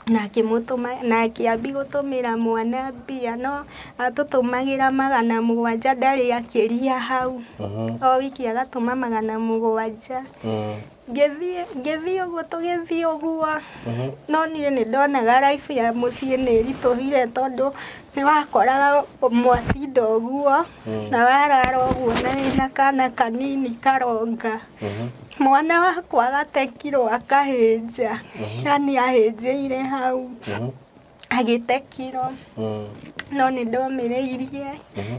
A: Na akĩmũtũma na akĩambi gũtũmĩra mwana mbia, no atũtũmagĩra 700, ndarĩ akĩria hau. O wiki agatũma 700. Ngĩthiĩ ũguo, tũgĩthiĩ ũguo, no niĩ nĩ ndonaga life ya mũciĩ nĩ ĩritũhire, tondũ nĩ wakoraga mwatinda ũguo na warara ũguo na wĩna kana kanini karonga. Mwana wakwa agatekirwo akahĩnja, yani ahĩnjĩire hau agĩtekirwo, no nĩ ndomĩrĩirie,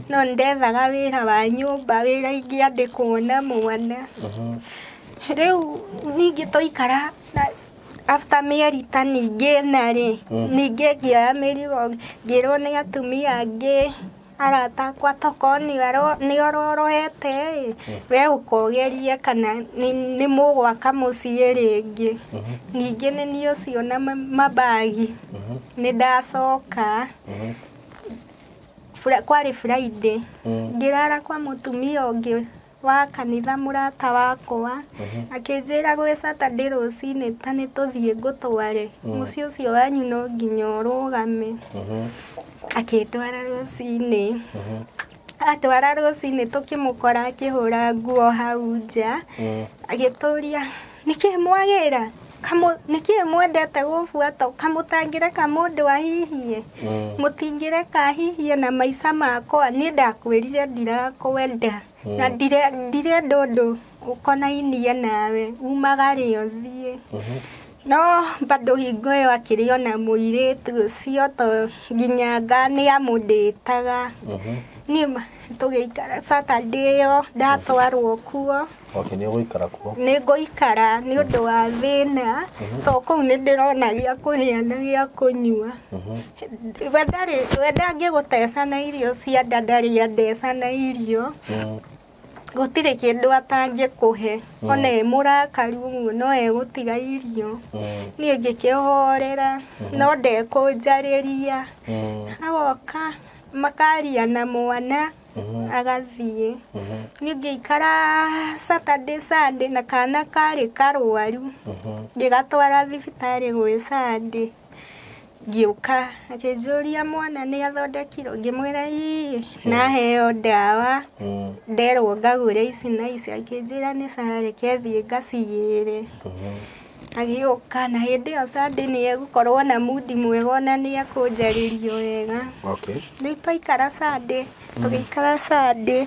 A: no nĩ ndethaga wĩra wa nyũmba, wĩra ingĩandĩkwo na mwana. Rĩu ningĩ twaikara after mĩeri ta ningĩ ĩna rĩ, ningĩ ngĩoya mĩrigo, ngĩrwo nĩ atumia angĩ arata akwa, tokorwo nĩ ororohete ĩ, we ũkogerie kana nĩ mũgwaka mũciĩ rĩngĩ. Ningĩ nĩ niĩ ũcio na mabagi nĩ ndacoka. Kwarĩ Friday, ngĩrara kwa mũtumia ũngĩ wa kanitha, mũrata wakwa, akĩnjĩra gwĩ Saturday rũcinĩ ta nĩ tũthiĩ ngũtware mũciĩ ũcio wanyu, no nginya ũrũgame. Akĩndwara rũcinĩ, atwara rũcinĩ tũkĩmũkora akĩhũra nguo hau nja, agĩtũria nĩkĩ mwagĩra, nĩkĩ mwendete gũbuata, kamũtangĩreka mũndũ ahihie, mũtingĩreka ahihie na maica makwa. Niĩ ndakwĩrire ndirakwenda na ndirenda ũndũ ũkonainie nawe, umagare ũthiĩ. No bado hingo ĩyo akĩrĩ ona mũirĩtu ũcio, to nginya nga nĩ amũndĩtaga. Niĩ tũgĩikara Saturday ĩyo ndatwarwo kuo.
B: Okay, nĩ ũgũikara kuo?
A: Nĩ ngũikara nĩ ũndũ wa thĩna, to kũu nĩ ndĩrona gĩa kũrĩa na gĩa kũnyua. We ndarĩ, we ndangĩgũteca na irio cia nda, ndarĩ andeca na irio. Gũtirĩ kĩndũ atangĩkũhe, ona ĩ mũrakaru ũguo no egũtiga irio. Niĩ ngĩkĩhorera, no ndekũnjarĩria, agoka makaria na mwana agathiĩ. Niĩ ngĩikara Saturday, Sunday na kana karĩ karwaru, ngĩgatwara thibitarĩ gwĩ Sunday. Ngĩũka akĩnjũria mwana nĩ athondekirwo, ngĩmwĩra ii, na aheo ndawa, nderwo ngagũre ici na ici. Akĩnjĩra nĩ sawa, reke thiĩ ngacigĩre. Agĩũka na hĩndĩ ĩyo Sunday nĩ egũkorwo na mundi mwega, ona nĩ ekũnjarĩria wega. Rĩu twaikara Sunday, tũgĩikara Sunday,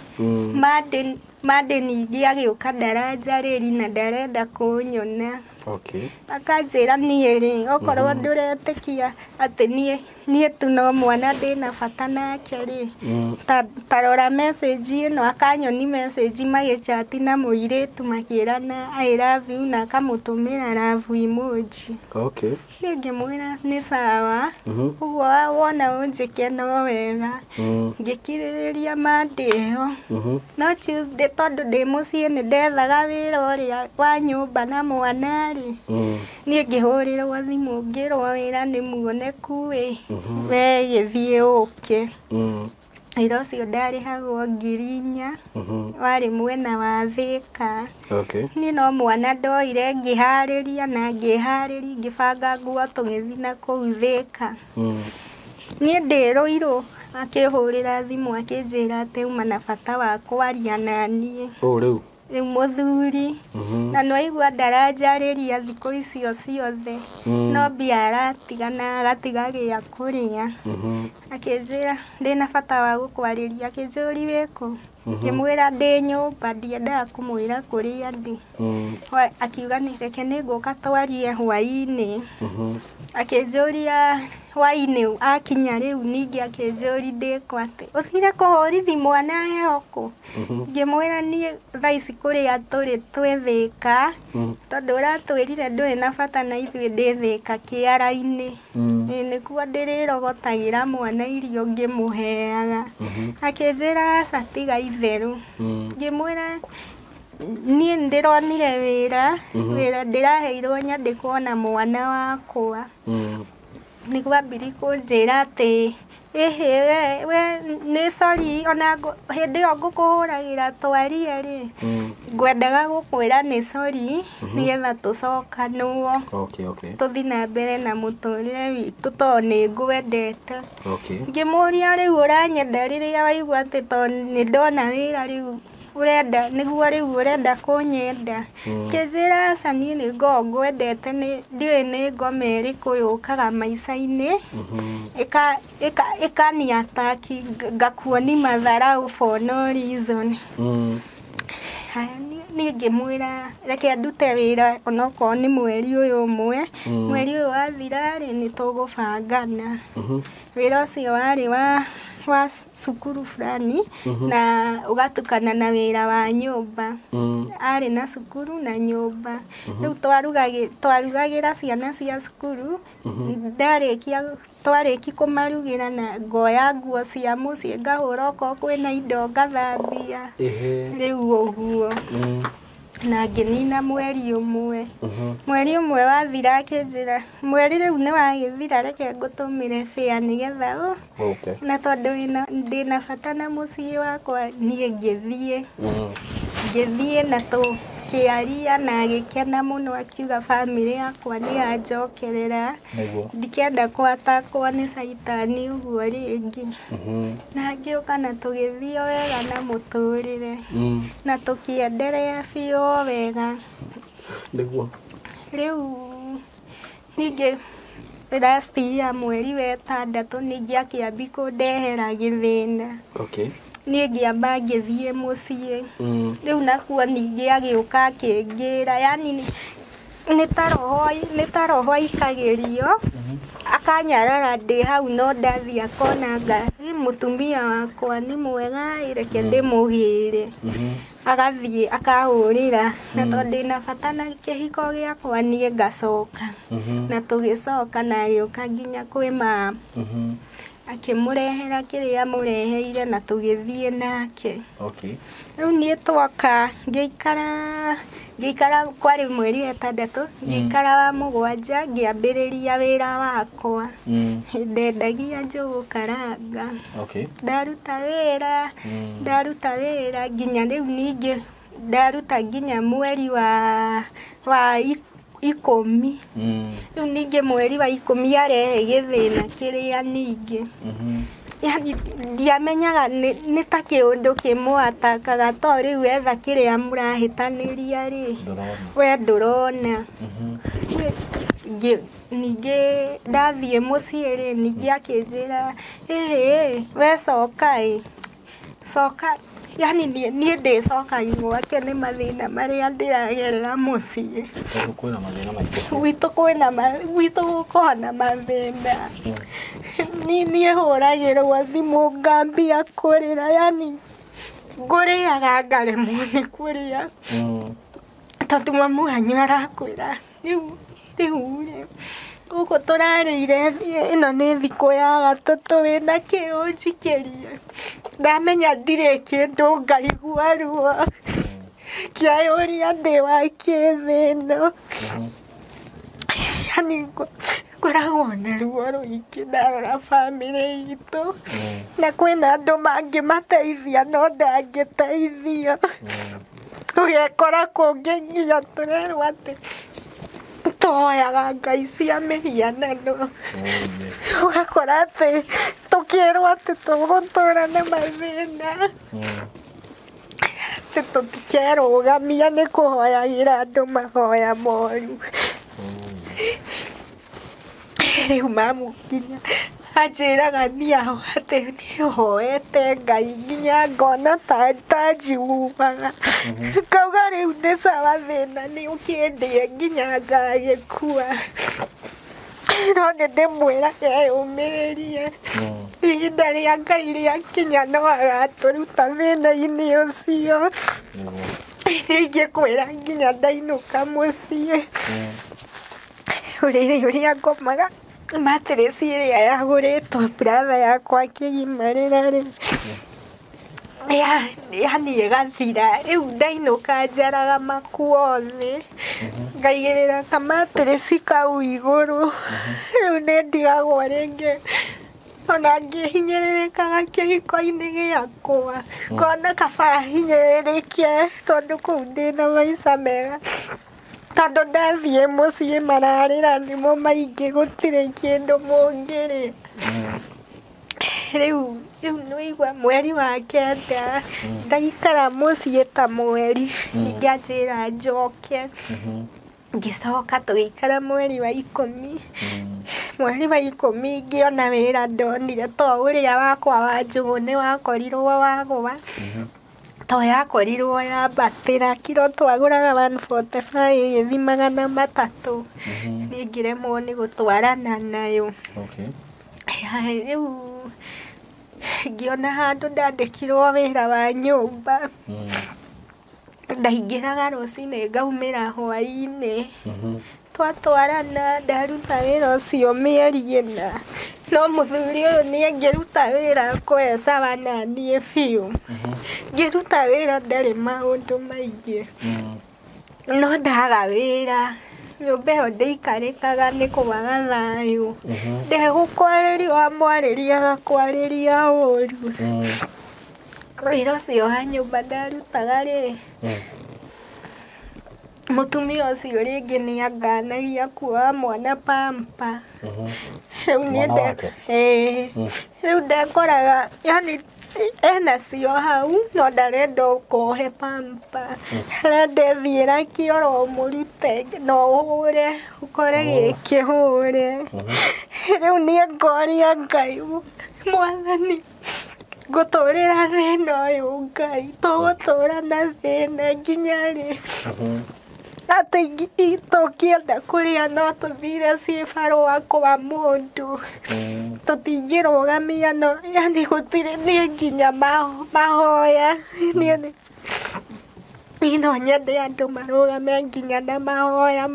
A: Monday ningĩ agĩũka ndaranjarĩri na ndarenda kũnyona. Akanjĩra niĩ rĩ, okorwo ndũretĩkia atĩ niĩ tu no mwana ndĩna bata nake rĩ, ta rora message ĩno. Akanyoni message magĩchati na mũirĩtu makĩrana I love you, na akamũtũmĩra love emoji. Niĩ ngĩmwĩra nĩ sawa, ũguo wona ũnjĩke no wega. Ngĩkirĩrĩria Monday ĩyo, no Tuesday tondũ ndĩ mũciĩ nĩ ndethaga wĩra ũrĩa wa nyũmba na mwana rĩ, niĩ ngĩhũrĩrwo thimũ ngĩrwo wĩra nĩ muoneku ĩ, we gĩthiĩ ũke. Wĩra ũcio ndarĩhagwo 4,000, warĩ mwena wa Thĩka. Niĩ no mwana ndoire, ngĩharĩria na ngĩharĩria, ngĩbanga nguo, tũgĩthiĩ na kũu Thĩka. Niĩ ndĩ Rũirũ akĩhũrĩra thimũ akĩnjĩra atĩ auma na bata wa kwaria na niĩ.
B: Ũũ rĩu?
A: Rĩu mũthuri, na nĩwaigua ndaranjarĩria thikũ icio ciothe, no mbia aratiga na agatiga gĩa kũrĩa. Akĩnjĩra ndĩna bata wa gũkwarĩria, akĩnjũria wĩkũ, ngĩmwĩra ndĩ nyũmba, ndiendaga kũmwĩra kũrĩa ndĩ. Akiuga nĩ reke nĩ ngũka twarie hwaĩ-inĩ. Akĩnjũria hwaĩ-inĩ akinya rĩu ningĩ akĩnjũria ndĩkũ, atĩ ũthire kũhũrithi mwana heho kũ. Ngĩmwĩra niĩ thaa ici kũrĩa tũrĩ twĩ Thĩka, tondũ ũratwĩrire ndũrĩ na bata na ithuĩ, ndĩ Thĩka kĩara-inĩ. Ĩĩ nĩkuo ndĩrĩrogotagĩra mwana irio ngĩmũheaga. Akĩnjĩra aca, tiga itherũ. Ngĩmwĩra niĩ nĩndĩronire wĩra, wĩra ndĩraheirwo nyandĩkwo na mwana wakwa. Nĩ gwambiri kũnjĩra atĩ ĩhĩ we nĩ sorry ona hĩndĩ ĩyo ngũkũhũragĩra twarie rĩ, ngwendaga gũkwĩra nĩ sorry nĩgetha tũcokanwo, tũthiĩ na mbere na mũtũrĩre witũ tondũ nĩ ngwendete. Ngĩmũria rĩu ũranyenda rĩrĩa waigua atĩ tondũ nĩ ndona wĩra rĩu ũrenda nĩguo rĩu ũrenda kũnyenda. Kĩnjĩra aca niĩ nĩ ngoragwo ngwendete, nĩ ndiũĩ nĩ ngoma ĩrĩkũ yũkaga maica-inĩ ĩkani-attack ngakuoni matharau for no reason. Haya, niĩ ngĩmwĩra reke ndute wĩra onokorwo nĩ mweri ũyũ ũmwe, mweri ũyũ wathira rĩ nĩ tũgũbangana. Wĩra ũcio warĩ wa cukuru fulani na ũgatukana na wĩra wa nyũmba. Arĩ na cukuru na nyũmba, rĩu twarugagĩra ciana cia cukuru, ndarĩkia twarĩki kũmarugĩra na ngoya nguo cia mũciĩ ngahũra okorwo kwĩna indo ngathambia. Rĩu ũguo na ngĩnina mweri ũmwe. Mweri ũmwe wathira akĩnjĩra mweri rĩu nĩ wagĩthira, reke ngũtũmĩre bĩa nĩgetha na tondũ ndĩna bata na mũciĩ wakwa niĩ ngĩthiĩ. Ngĩthiĩ na tũkĩaria na agĩkena mũno akiuga bamĩrĩ yakwa nĩ yanjokerera, ndikenda kwatakwo nĩ caitani ũguo rĩngĩ. Na ngĩũka na tũgĩthiĩ o wega na mũtũrĩre na tũkĩenderea biũ o wega. Rĩu ningĩ last year mweri wa ĩtandatũ ningĩ akĩambi kũndehera gĩthĩna. Niĩ ngĩamba ngĩthiĩ mũciĩ. Rĩu nakuo ningĩ agĩũka akĩngĩra, yani nĩ ta roho aikagĩrio akanyarara ndĩ hau, no ndathiĩ akona nga mũtumia wakwa nĩ mwega ĩ, reke ndĩmũgĩre. Agathiĩ akahũrĩra na tondũ ndĩna bata na kĩhiko gĩakwa niĩ ngacoka. Na tũgĩcoka na agĩũka nginya kwĩ mama, akĩmũrehera kĩrĩa amũreheire na tũgĩthiĩ nake. Rĩu niĩ twoka ngĩikara kwarĩ mweri wa ĩtandatũ, ngĩikara wa mũgwanja ngĩambĩrĩria wĩra wakwa. Ndendagia njũgũ karanga. Ndaruta wĩra, ndaruta wĩra nginya rĩu ningĩ ndaruta nginya mweri wa ikũmi. Rĩu ningĩ mweri wa ikũmi arehe gĩthĩna kĩrĩa ningĩ. Yani ndiamenyaga nĩ ta kĩũndũ kĩmũatakaga to rĩu etha kĩrĩa mũrahĩtanĩria rĩ, we ndũrona. Ningĩ ndathiĩ mũciĩ rĩ, ningĩ akĩnjĩra ĩhĩ we coka ĩ, coka, yani niĩ ndĩcoka gwake nĩ mathĩna marĩa ndĩragerera mũciĩ.
B: Kwĩna mathĩna maingĩ.
A: Gwitũ kwĩna gwitũ gũkoragwo na mathĩna. Niĩ hũragĩrwo thimũ ngambia kũrĩra, yani ngũrĩaga ngaremwo nĩ kũrĩa tondũ mamu wanyu arakwĩra rĩu rĩu rĩ gũkũ tũrarĩire ĩno nĩ thikũ ya gatatũ wĩna kĩ ũnjikĩrie. Ndamenya ndirĩ kĩndũ ngaigua ruo kĩa ũrĩa ndĩ wa kĩthĩ ĩno. Yani ngoragwo na ruo rũingĩ ndarora bamĩrĩ itũ, na kwĩna andũ mangĩmateithia no ndangĩteithio. Ũgekora kũngĩ nginya tũrerwo atĩ tũhoyaga ngai cia mĩhianano. Ũgakora atĩ tũkĩrwo atĩ tũgũtũra na mathĩna, atĩ tũtikerũgamia nĩ kũhoyagĩra andũ mahoya moru. Rĩu mamu nginya anjĩraga niĩ atĩ niĩ hoete Ngai nginya ngona ta njiguaga. Ngauga rĩu nĩ sawa thĩna nĩ ũkĩndĩe nginya ngagĩkua. No nĩ ndĩmwĩraga eyũmĩrĩrie, ihinda rĩa Ngai rĩakinya no agatũruta thĩna-inĩ ũcio. Ingĩkwĩra nginya ndainũka mũciĩ, ũrĩrĩ ũrĩa ngomaga, mattress ĩrĩa yagũrĩtwo brother yakwa akĩgimarĩra rĩ, yani ĩgathira. Rĩu ndainũka njaraga makuo thĩ, Ngaigĩrĩra kamatirĩci kau igũrũ. Rĩu nĩ ndigagwo rĩngĩ ona ngĩhinyĩrĩrĩkaga kĩhiko-inĩ gĩakwa, ngona kaba hinyĩrĩrĩke tondũ kũu ndĩna maica mega, tondũ ndathiĩ mũciĩ mararĩra nĩmo maingĩ, gũtirĩ kĩndũ mũngĩrĩa. Rĩu nĩwaigua mweri wa 9 ndaikara mũciĩ ta mweri, ningĩ anjĩra njoke. Ngĩcoka tũgĩikara mweri wa 10. Mweri wa 10 ngĩona wĩra ndonire, to ũrĩa wakwa wa njũgũ nĩ wakorirwo wagwa, to yakorirwo yambatĩra, kiro twagũraga 145 ĩgĩthiĩ 300, niĩ ngĩremwo nĩ gũtwarana nayo. Rĩu ngĩona handũ ndandĩkirwo wĩra wa nyũmba, ndaingĩraga rũcinĩ ngaumĩra hwaĩ-inĩ. Twatwarana ndaruta wĩra ũcio mĩeri 4, no mũthuri ũyũ nĩ angĩruta wĩra akoe sawa na niĩ biũ. Ngĩruta wĩra ndarĩ maũndũ maingĩ, no ndaga wĩra nyũmba ĩyo ndĩikarĩkaga nĩ kwaga thayũ. Ndegũkwarĩria wamwarĩria agakwarĩria ũru. Wĩra ũcio wa nyũmba ndarutaga rĩ, mũtumia ũcio rĩngĩ nĩ anganagia kuoa mwana pampa. Rĩu ndekoraga yani ena cio hau no ndarenda ũkohe pampa, arenda ĩthiĩra kĩoro ũmũrute no ũhũre ũkore gĩkĩhũre. Rĩu niĩ ngoria Ngai, Mwathani, ngũtũrĩra thĩna ũyũ Ngai, tũgũtũra na thĩna nginya rĩ? Atĩ tũngĩenda kũrĩa no tũthire cibarũa kwa mũndũ, tũtingĩrũgamia no yani gũtirĩ, niĩ nginya mahoya niĩ no nyende andũ marũgame nginya na mahoya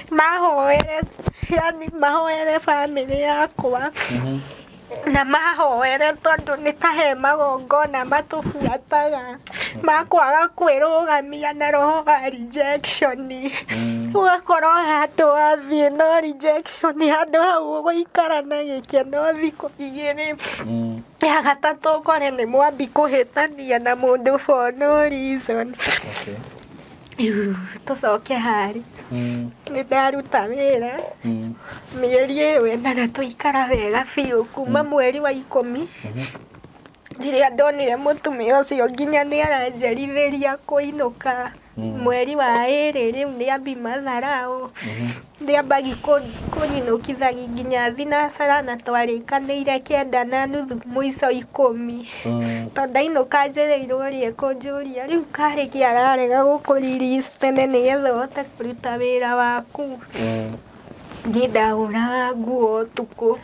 A: mahoere, yani mahoere bamĩrĩ yakwa na mahoere tondũ nĩ ta he magongona matũbuataga makwaga kwĩrũgamia na roho wa rejection. Ũgakorwo handũ wathiĩ no rejection, handũ hau ũgũikara na gĩkeno thikũ 2, ya gatatũ ũkore nĩ mwambi kũhĩtania na mũndũ for no reason. Tũcoke harĩ nĩ ndaruta wĩra mĩeri ĩyo 4 na tũikara wega biũ kuma mweri wa 10 rĩrĩa ndonire mũtumia ũcio nginya nĩ aranjerithĩria kũinũka. Mweri wa 2 rĩu nĩ ambi matharau, nĩ ambagi kũnyinũkithagia nginya thinacara na twarĩkanĩire 9:30 mũico 10. Tondũ ndainũka njereirwo ũrĩa ekũnjũria rĩu karĩ kĩ ararega gũkũ release tene nĩgetha ũhote kũruta wĩra waku. Niĩ ndahũraga nguo ũtukũ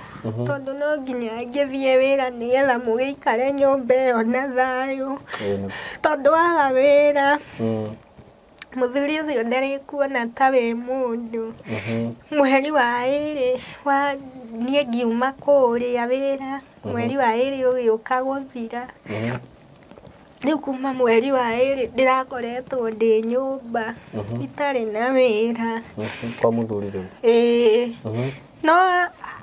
A: tondũ no nginya ngĩthiĩ wĩra nĩgetha mũgĩikare nyũmba ĩyo na thayũ, tondũ waga wĩra mũthuri ũcio ndarĩkuona ta wĩ mũndũ. Mweri wa 2 wa niĩ ngiuma kũrĩa wĩra, mweri wa 2 ũgĩũka gũthira. Rĩu kuma mweri wa 2 ndĩrakoretwo ndĩ nyũmba itarĩ na wĩra.
B: Kwa mũthuri rĩu?
A: Ĩĩ. No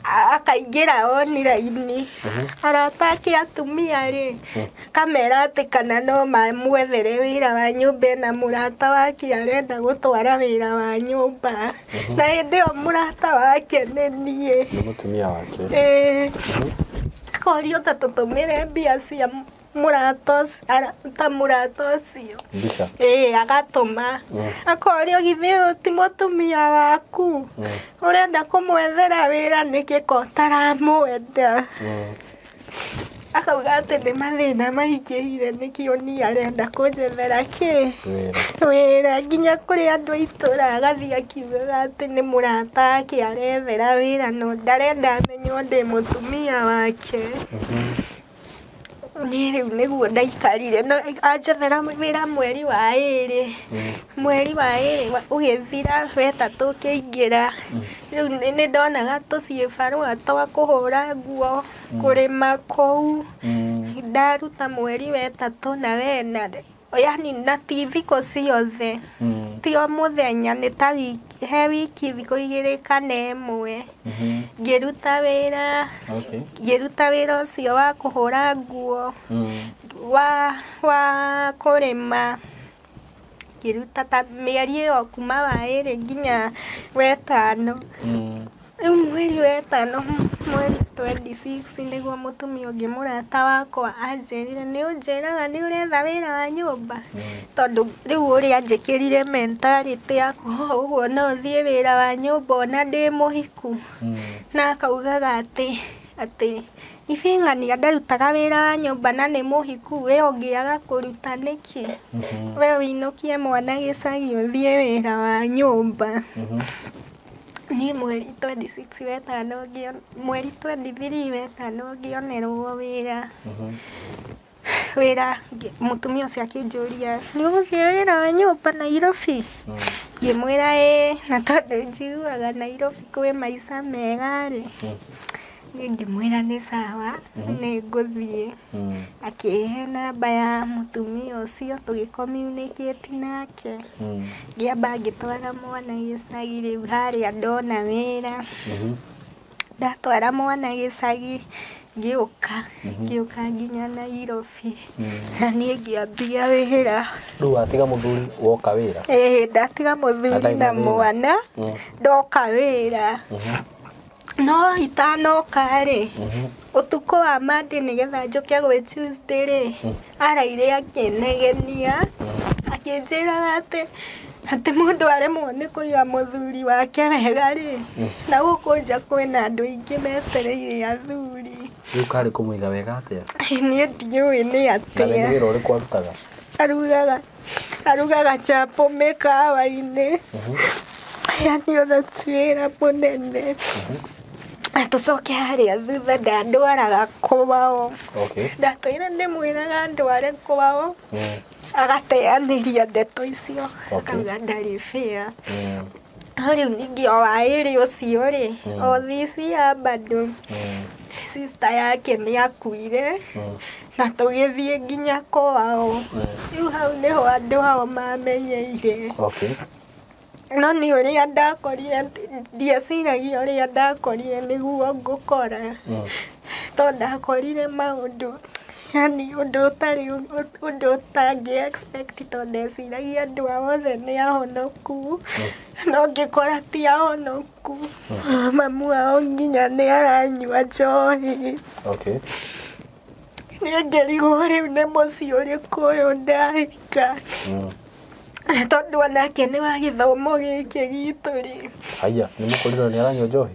A: akaingĩra online, arata ake atumia rĩ, kamera atĩ kana no mamwethere wĩra wa nyũmba, ena mũrata wake arenda gũtwara wĩra wa nyũmba, na hĩndĩ ĩyo mũrata wake nĩ niĩ.
B: Nĩ mũtumia wake.
A: Ĩĩ. Akorio ta tũtũmĩre mbia cia mũrata ta mũrata ũcio.
B: Mbica.
A: Ĩĩ, agatũma. Akorio githĩ ũyũ ti mũtumia waku, ũrenda kũmwethera wĩra nĩkĩ ko ũtaramwenda? Akauga atĩ nĩ mathĩna maingĩhire nĩkĩo niĩ arenda kũnjethera kĩ? Wĩra. Nginya kũrĩ andũ a itũũra agathiĩ akiugaga atĩ nĩ mũrata wake arethera wĩra no ndarenda amenywo ndĩ mũtumia wake. Niĩ rĩu nĩguo ndaikarire, no anjethera wĩra mweri wa 2, mweri wa 2 ũgĩthira, wetatũ ũkĩingĩra. Rĩu nĩ ndonaga tũcibarũa twa kũhũra nguo, kũrĩma kũu. Ndaruta mweri wa 3 na 4, yani na ti thikũ ciothe. Ti o mũthenya, nĩ ta he wiki thikũ 2 kana 1. Ngĩruta wĩra. Ngĩruta wĩra ũcio wa kũhũra nguo, wa kũrĩma. Ngĩruta ta mĩeri ĩyo kuma wa 2 nginya 5. Rĩu mweri wa 5, mweri 26 nĩguo mũtumia ũngĩ mũrata wakwa anjĩrire, nĩ ũnjĩraga nĩ ũretha wĩra wa nyũmba, tondũ rĩu ũrĩa anjĩkĩrire mentality yakwa ũguo no thiĩ wĩra wa nyũmba ona ndĩ mũhiku. Na akaugaga atĩ ithe ng'ania ndarutaga wĩra wa nyũmba na nĩ mũhiku, we ũngĩaga kũruta nĩkĩ? We ũinũkie mwana gĩcagi ũthiĩ wĩra wa nyũmba. Niĩ mweri 26 wetano, mweri 23 wetano ngĩonerwo wĩra. Wĩra mũtumia ũcio akĩnjũria, nĩ ũgũthiĩ wĩra wa nyũmba Nairobi? Ngĩmwĩra ĩĩ, na tondũ njiguaga Nairobi kwĩ maica mega rĩ, niĩ ngĩmwĩra nĩ sawa, nĩ ngũthiĩ. Akĩhe namba ya mũtumia ũcio, tũgĩ-communicate nake. Ngĩamba ngĩtwara mwana gĩcagi rĩu harĩa ndona wĩra. Ndatwara mwana gĩcagi, ngĩũka nginya Nairobi. Na niĩ ngĩambia wĩra.
B: Rĩu watiga mũthuri woka wĩra?
A: Ĩĩ, ndatiga mũthuri na mwana, ndoka wĩra. No itanoka rĩ, ũtukũ wa Monday nĩgetha njũke gwĩ Tuesday rĩ, araire akĩnegenia, akĩnjĩraga atĩ mũndũ aremwo nĩ kũiga mũthuri wake wega rĩ, na gũkũ nja kwĩna andũ aingĩ metereire athuri.
B: Rĩu karĩ kũmũiga wega atĩa?
A: Niĩ ndiũĩ nĩ atĩa.
B: Na nĩ wĩra ũrĩkũ arutaga?
A: Arugaga chapo mĩkawa-inĩ. Yani ona ti wĩra mũnene. Tũcoke harĩa thutha ndandwaraga kwao. Ndatũire ndĩmwĩraga ndware kwao, agateanĩria ndeto icio, akauga ndarĩ fair. No rĩu ningĩ o wa ĩrĩ ũcio rĩ, o this year bado sister yake nĩ akuire, na tũgĩthiĩ nginya kwao. Rĩu hau nĩho andũ ao mamenyeire. No nĩ ũrĩa ndakorire, ndieciragia ũrĩa ndakorire nĩguo ngũkora. Tondũ ndakorire maũndũ, yani ũndũ ũtarĩ, ũndũ ũtangĩ expect, tondũ ndeciragia andũ ao othe nĩ ahonoku, no ngĩkora ti ahonoku. Mamu wao nginya nĩ aranyua njohi. Niĩ ngĩrigwo rĩu nĩ mũciĩ ũrĩkũ ũyũ ndahika. Tondũ onake nĩ wa gĩthomo gĩkĩ gitũ rĩ.
B: Haiya, nĩ mũkũrinũ nĩ aranyua njohi?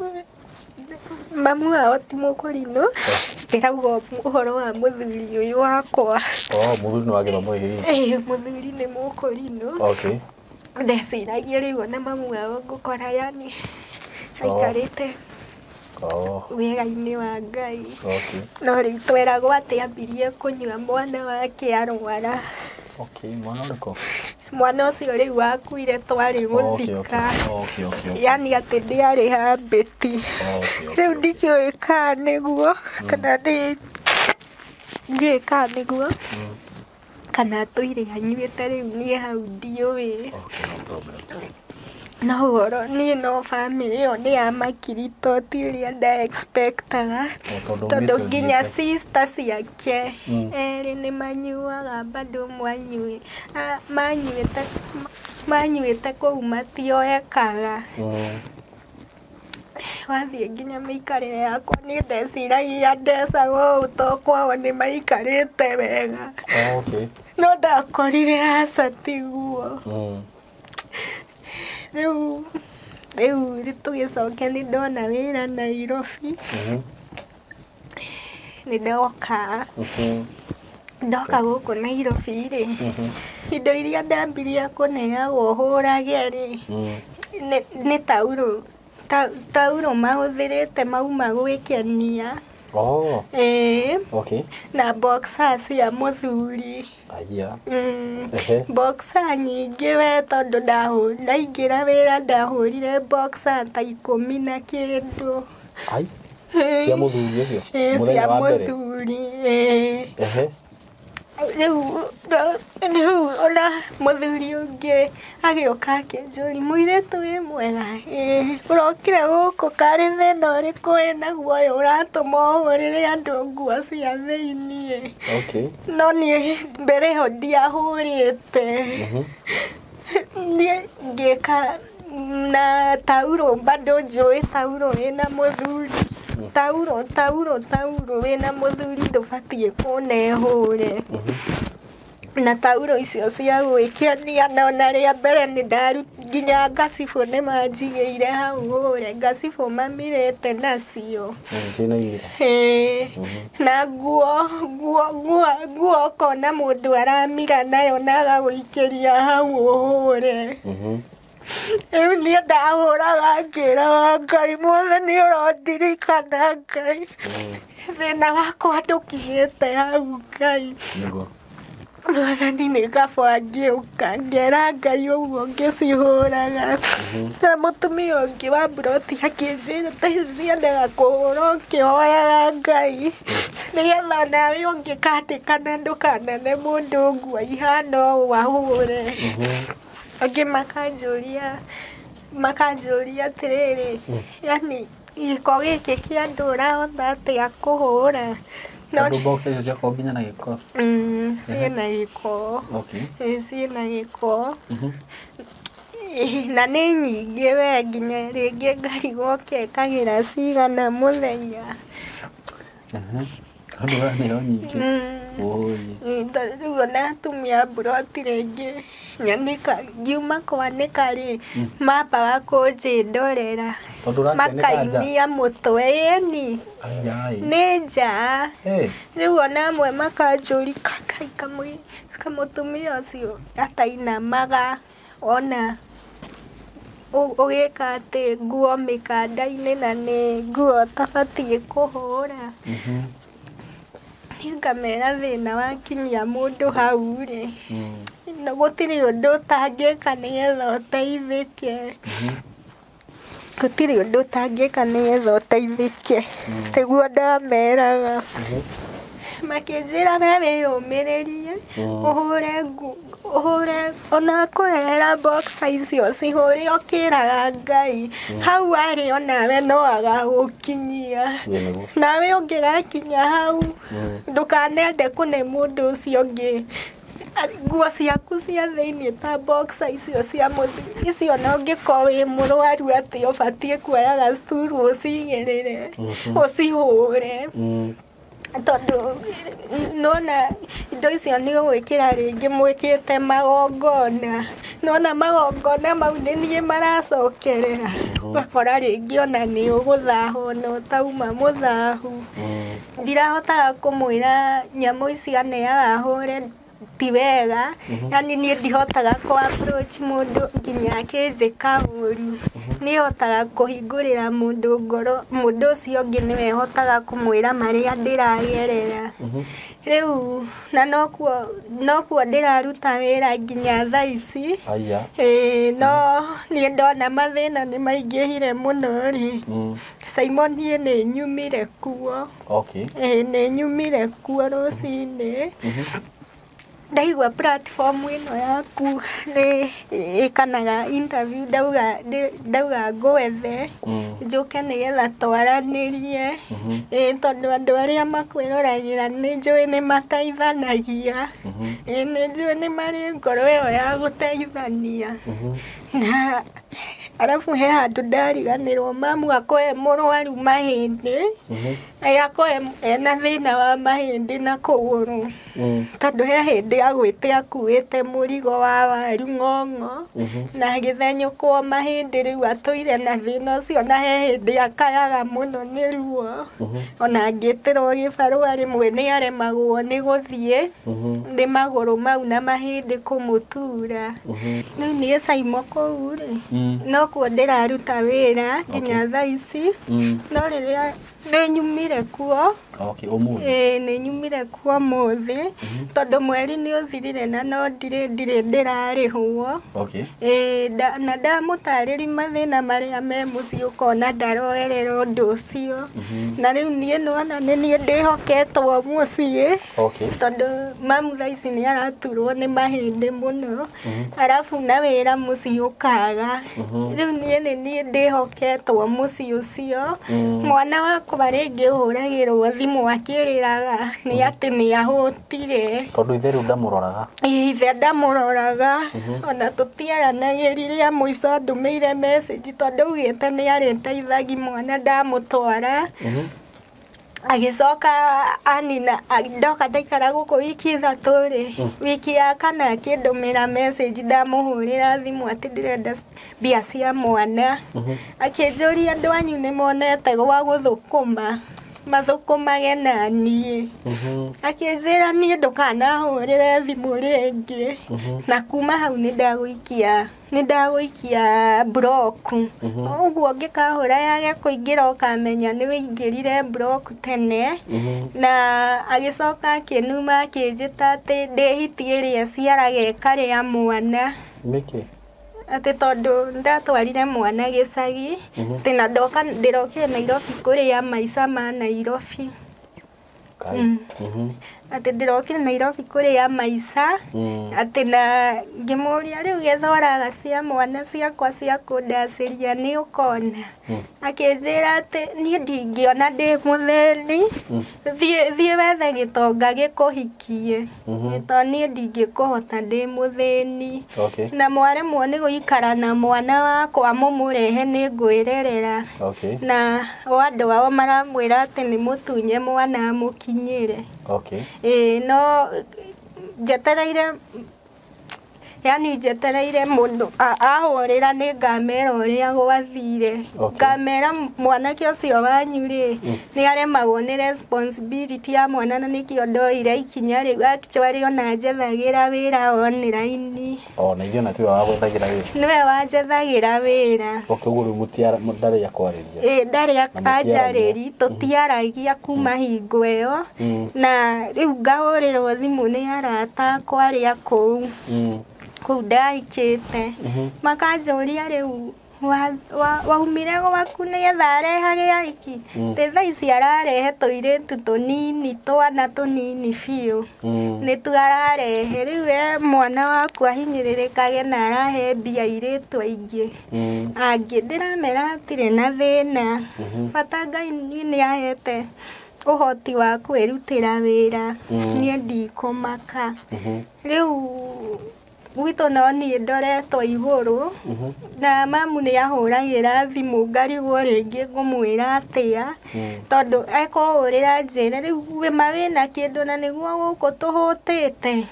A: Mamu wao ti mũkũrinũ, ndĩrauga ũhoro wa mũthuri ũyũ wakwa.
B: Oh, mũthuri nĩ wa gĩthomo gĩkĩ gitũ?
A: Ĩĩ, mũthuri nĩ mũkũrinũ. Ndeciragia rĩu ona mamu wao ngũkora yani aikarĩte wĩra-inĩ wa Ngai. No rĩu tweragwo atĩ ambirie kũnyua mwana wake arwara.
B: Mwana ũrĩkũ?
A: Mwana ũcio rĩu wakuire twarĩ gũthika. Yani atĩ ndĩarĩ hambĩti. Rĩu ndikĩũĩ kana nĩguo, kana nĩ ndiũĩ kana nĩguo, kana atũire anyuĩte rĩu niĩ hau ndiũĩ. No ũhoro niĩ no bamĩrĩ ĩyo nĩ ya makirito, ti ũrĩa nda expectaga. Tondũ nginya sister ciake erĩ nĩ manyuaga, bado manyuĩte kũu matioekaga. Wathiĩ nginya mĩikarĩre yakwa niĩ ndeciragia ndecaga ũũ to kwao nĩ maikarĩte wega. No ndakorire aca tiguo. Rĩu tũgĩcoke nĩ ndona wĩra Nairobi. Nĩ ndoka. Ndoka gũkũ Nairobi rĩ, indo iria ndambirie kũneagwo hũrage rĩ, nĩ taurũ. Taurũ mahũthĩrĩte mauma gwĩkenia. Ĩĩ. Na boxer cia mũthuri. Boxer nyingĩ we, tondũ ndaingĩra wĩra ndahũrire boxer ta 10 na kĩndũ.
B: Cia mũthuri ũcio?
A: Ĩĩ,
B: Mũthenya
A: cia
B: wa mbere?
A: mũthuri, ĩĩ. Rĩu ona mũthuri ũngĩ agĩũka akĩnjũria, mũirĩtu wĩ mwega? Ĩĩ. Ũrokire gũkũ karĩ thĩna ũrĩkũ wĩnaguo ũyũ ũratũma ũhũrĩre andũ nguo cia thĩiniĩ?
B: Okay.
A: No niĩ mbere ĩyo ndiahũrĩte. Niĩ ngĩka na taurũ, bado njũĩ taurũ wĩna mũthuri. Taurũ wĩna mũthuri ndũbatiĩ kũnehũre. Na taurũ icio cia gwĩkenia, na ona rĩa mbere nĩ nginya ngacibũ nĩ manjigĩire hau hũre, ngacibũ mamirĩte nacio.
B: Ciĩna igira.
A: Ĩĩ. Na nguo ũkona mũndũ aramira nayo na agagũikĩria hau ũhũre. Rĩu niĩ ndahũraga ngĩraga Ngai, Mwathani ũrondirikana Ngai. Thĩna wakwa ndũkinyĩte hau Ngai.
B: Nĩguo.
A: Mwathani nĩ kaba ngĩũka ngera Ngai ũguo ngĩcihũraga. Na mũtumia ũngĩ wa mburoti akĩnjĩra ta ciendaga kũhũra ũkĩhoyaga Ngai nĩgetha onawe ũngĩkandĩkana ndũkanane mũndũ nguo ihana ũũ ahũre. Angĩ makanjũria atĩrĩrĩ, yani gĩko gĩkĩ kĩa andũ ũrahota atĩa kũhũra?
C: Tondũ box icio ciakoragwo nginya na gĩko.
A: Ciĩna gĩko.
C: Okay.
A: Ciĩna gĩko. Na nĩ nyingĩ we, nginya rĩngĩ ngarigwo ngekagĩra cigana mũthenya.
C: Tondũ we nĩyo nyingĩ.
A: Tondũ rĩu ona atumia a mburoti rĩngĩ nyanĩka, ngiuma kwanĩka rĩ, mambaga kũnjĩndorera.
C: Tondũ ũracianĩka nja?
A: Makainia mũtwe, ĩni. Nĩ nja. Rĩu ona amwe makanjũria, kamũtumia ũcio atainamaga ona ũgĩka atĩ nguo mĩkanda-inĩ na nĩ nguo ũtabatiĩ kũhũra. Niĩ ngamera thĩna wakinyia mũndũ hau rĩ, gũtirĩ ũndũ ũtangĩka nĩgetha ũteithĩke. Gũtirĩ ũndũ ũtangĩka nĩgetha ũteithĩke. Nĩguo ndameraga. Makĩnjĩra we wĩyũmĩrĩrie, ũhũre ũhũre ona kũrehera boxer icio cihũre ũkĩraga Ngai. Hau arĩ onawe no agagũkinyia. Nawe ũngĩgakinya hau, ndũkanende kũne mũndũ ũcio ũngĩ nguo ciaku cia thĩiniĩ ta boxer icio cia mũthuri icio, na ũngĩkorwo wĩ mũrwaru atĩ ũbatiĩ kuoyaga sturu ũcigĩrĩre, ũcihũre. Tondũ nona indo icio nĩ ũgwĩkĩra rĩngĩ mwĩkĩte magongona, nona magongona mau nĩ niĩ maracokerera, ũgakora rĩngĩ ona nĩ ũgũthahwo na ũtauma mũthahu. Ndirahotaga kũmwĩra nyamũ ici aneaga hũre ti wega, yani niĩ ndihotaga kũ approach mũndũ nginya akĩnjĩka ũru. Niĩ hotaga kũhingũrĩra mũndũ ngoro, mũndũ ũcio ũngĩ nĩwe hotaga kũmwĩra marĩa ndĩragerera. Rĩu na nokuo ndĩraruta wĩra nginya thaa ici. No niĩ ndona mathĩna nĩ maingĩhire mũno rĩ, Simon niĩ nĩ nyumire kuo. Nĩ nyumire kuo rũcinĩ. Ndaigua platform ĩno yaku nĩ ĩkanaga interview, ndauga ngwethe njũke nĩgetha twaranĩrie. Tondũ andũ arĩa makwĩroragĩra nĩ njũĩ nĩ mateithanagia. Nĩ njũĩ nĩ marĩ ngoro ĩyo ya gũteithania. Na arabu he handũ ndariganĩrwo, mamu akwa e mũrwaru mahĩndĩ, akwa ena thĩna wa mahĩndĩ na kũgũrũ. Tondũ he hĩndĩ agwĩte akuĩte mũrigo wa waru ng'ong'o, na agĩthenyũkwo mahĩndĩ, rĩu atũire na thĩna ũcio, na he hĩndĩ akayaga mũno nĩ ruo. Ona angĩtĩrwo gĩbarũa rĩmwe nĩ aremagwo nĩ gũthiĩ, nĩ magũrũ mau na mahĩndĩ kũmũtura. Rĩu niĩ Simon kũu rĩ, no Nokuo ndĩraruta wĩra nginya thaa ici. No rĩrĩa nĩ nyumire kuo.
B: Okay, ũmũthĩ.
A: Ĩĩ, nĩ nyumire kuo ũmũthĩ tondũ mweri nĩ ũthirire na no ndirĩ ndĩrarĩhwo.
B: Okay.
A: Ĩĩ, na ndamũtarĩria mathĩna marĩa me mũciĩ ũkona ndaroerera ũndũ ũcio. Na rĩu niĩ nĩwona nĩ niĩ ndĩhoketwo mũciĩ.
B: Okay.
A: Tondũ mamu thaa ici nĩ araturwo nĩ mahĩndĩ mũno, arabu na wĩra mũciĩ ũkaga. Rĩu niĩ nĩ niĩ ndĩhoketwo mũciĩ ũcio. Mwana wakwa rĩngĩ ũhũragĩrwo thimũ akĩrĩraga nĩ atĩ nĩ ahũtire.
B: Tondũ ithe rĩu ndamũroraga.
A: Ithe ndamũroraga, ona tũtiaranagĩria mũico andũmĩire message tondũ augĩte nĩ arĩteithagia mwana ndamũtwara. Agĩcoka anina ndoka ndaikara gũkũ wiki 3 rĩ, wiki ya kana akĩndũmĩra message ndamũhũrĩra thimũ atĩ ndĩrenda mbia cia mwana. Akĩnjũria andũ anyu nĩ monete gwa gũthũkũma, mathũkũmage na niĩ. Akĩnjĩra niĩ ndũkanahũrĩre thimũ rĩngĩ. Na kuma hau nĩ ndagũikia block. Ũguo ũngĩkahũra yage kũingĩra ũkamenya nĩ wĩingĩrire block tene. Na agĩcoka akĩnuma akĩnjĩta atĩ ndĩ hiti ĩrĩa ĩciaraga ĩkarĩa mwana.
B: Nĩkĩ?
A: Atĩ tondũ ndatwarire mwana gĩcagi, atĩ na ndoka ndĩrokire Nairobi kũrĩa maica ma Nairobi. Atĩ ndĩrokire Nairobi kũrĩa maica, atĩ na ngĩmũria rĩu getha ũraga cia mwana ciakwa cia kũndacĩria nĩ ũkona. Akĩnjĩra atĩ niĩ ndingĩona ndĩ mũthĩni, thiĩ wethe gĩtonga gĩkũhikie, tondũ niĩ ndingĩkũhota ndĩ mũthĩni.
B: Okay.
A: Na mwaremwo nĩ gũikara na mwana wakwa mũmũrehe nĩ ngwĩrerera.
B: Okay.
A: Na o andũ ao maramwĩra atĩ nĩ mũtunye mwana amũkinyĩre.
B: Okay.
A: Ĩĩ, no njetereire, yani njetereire mũndũ ahũrĩra nĩ ngamera ũrĩa gwathire.
B: Okay.
A: Ngamera mwanake ũcio wanyu rĩ, nĩ aremagwo nĩ responsibility ya mwana na nĩkĩo ndoire ikinya rĩu. Actually ona njethagĩra wĩra online.
B: O na ithuĩ ona tiwe wagwethagĩra wĩra.
A: Nĩwe wanjethagĩra wĩra.
B: Okay, ũguo rĩu ndarĩ akwarĩria.
A: Ĩĩ, ndarĩ
B: Na mũtiaragia.
A: anjarĩri, tũtiaragia kuma hingo ĩyo. Na rĩu ngahũrĩrwo thimũ nĩ arata akwa arĩa kũu kũu ndahikĩte, makanjũria rĩu waumire gwaku nĩgetha arehage ahiki. Atĩ thaa ici ararehe tũirĩtu tũnini, twana tũnini biũ, nĩtuo ararehe. Rĩu we mwana waku ahinyĩrĩrĩkage na arahe mbia airĩtu aingĩ. Angĩ ndĩramera hatirĩ na thĩna, bata Ngai niĩ nĩ ahete ũhoti wa kwĩrutĩra wĩra, niĩ ndikũmaka. Rĩu gwitũ no niĩ ndoretwo igũrũ, na mamu nĩ ahũragĩra thimũ ngarigwo rĩngĩ ngũmwĩra atĩa, tondũ ekũhũrĩra njĩre rĩu wĩma wĩna kĩndũ na nĩguo gũkũ tũhũtĩte.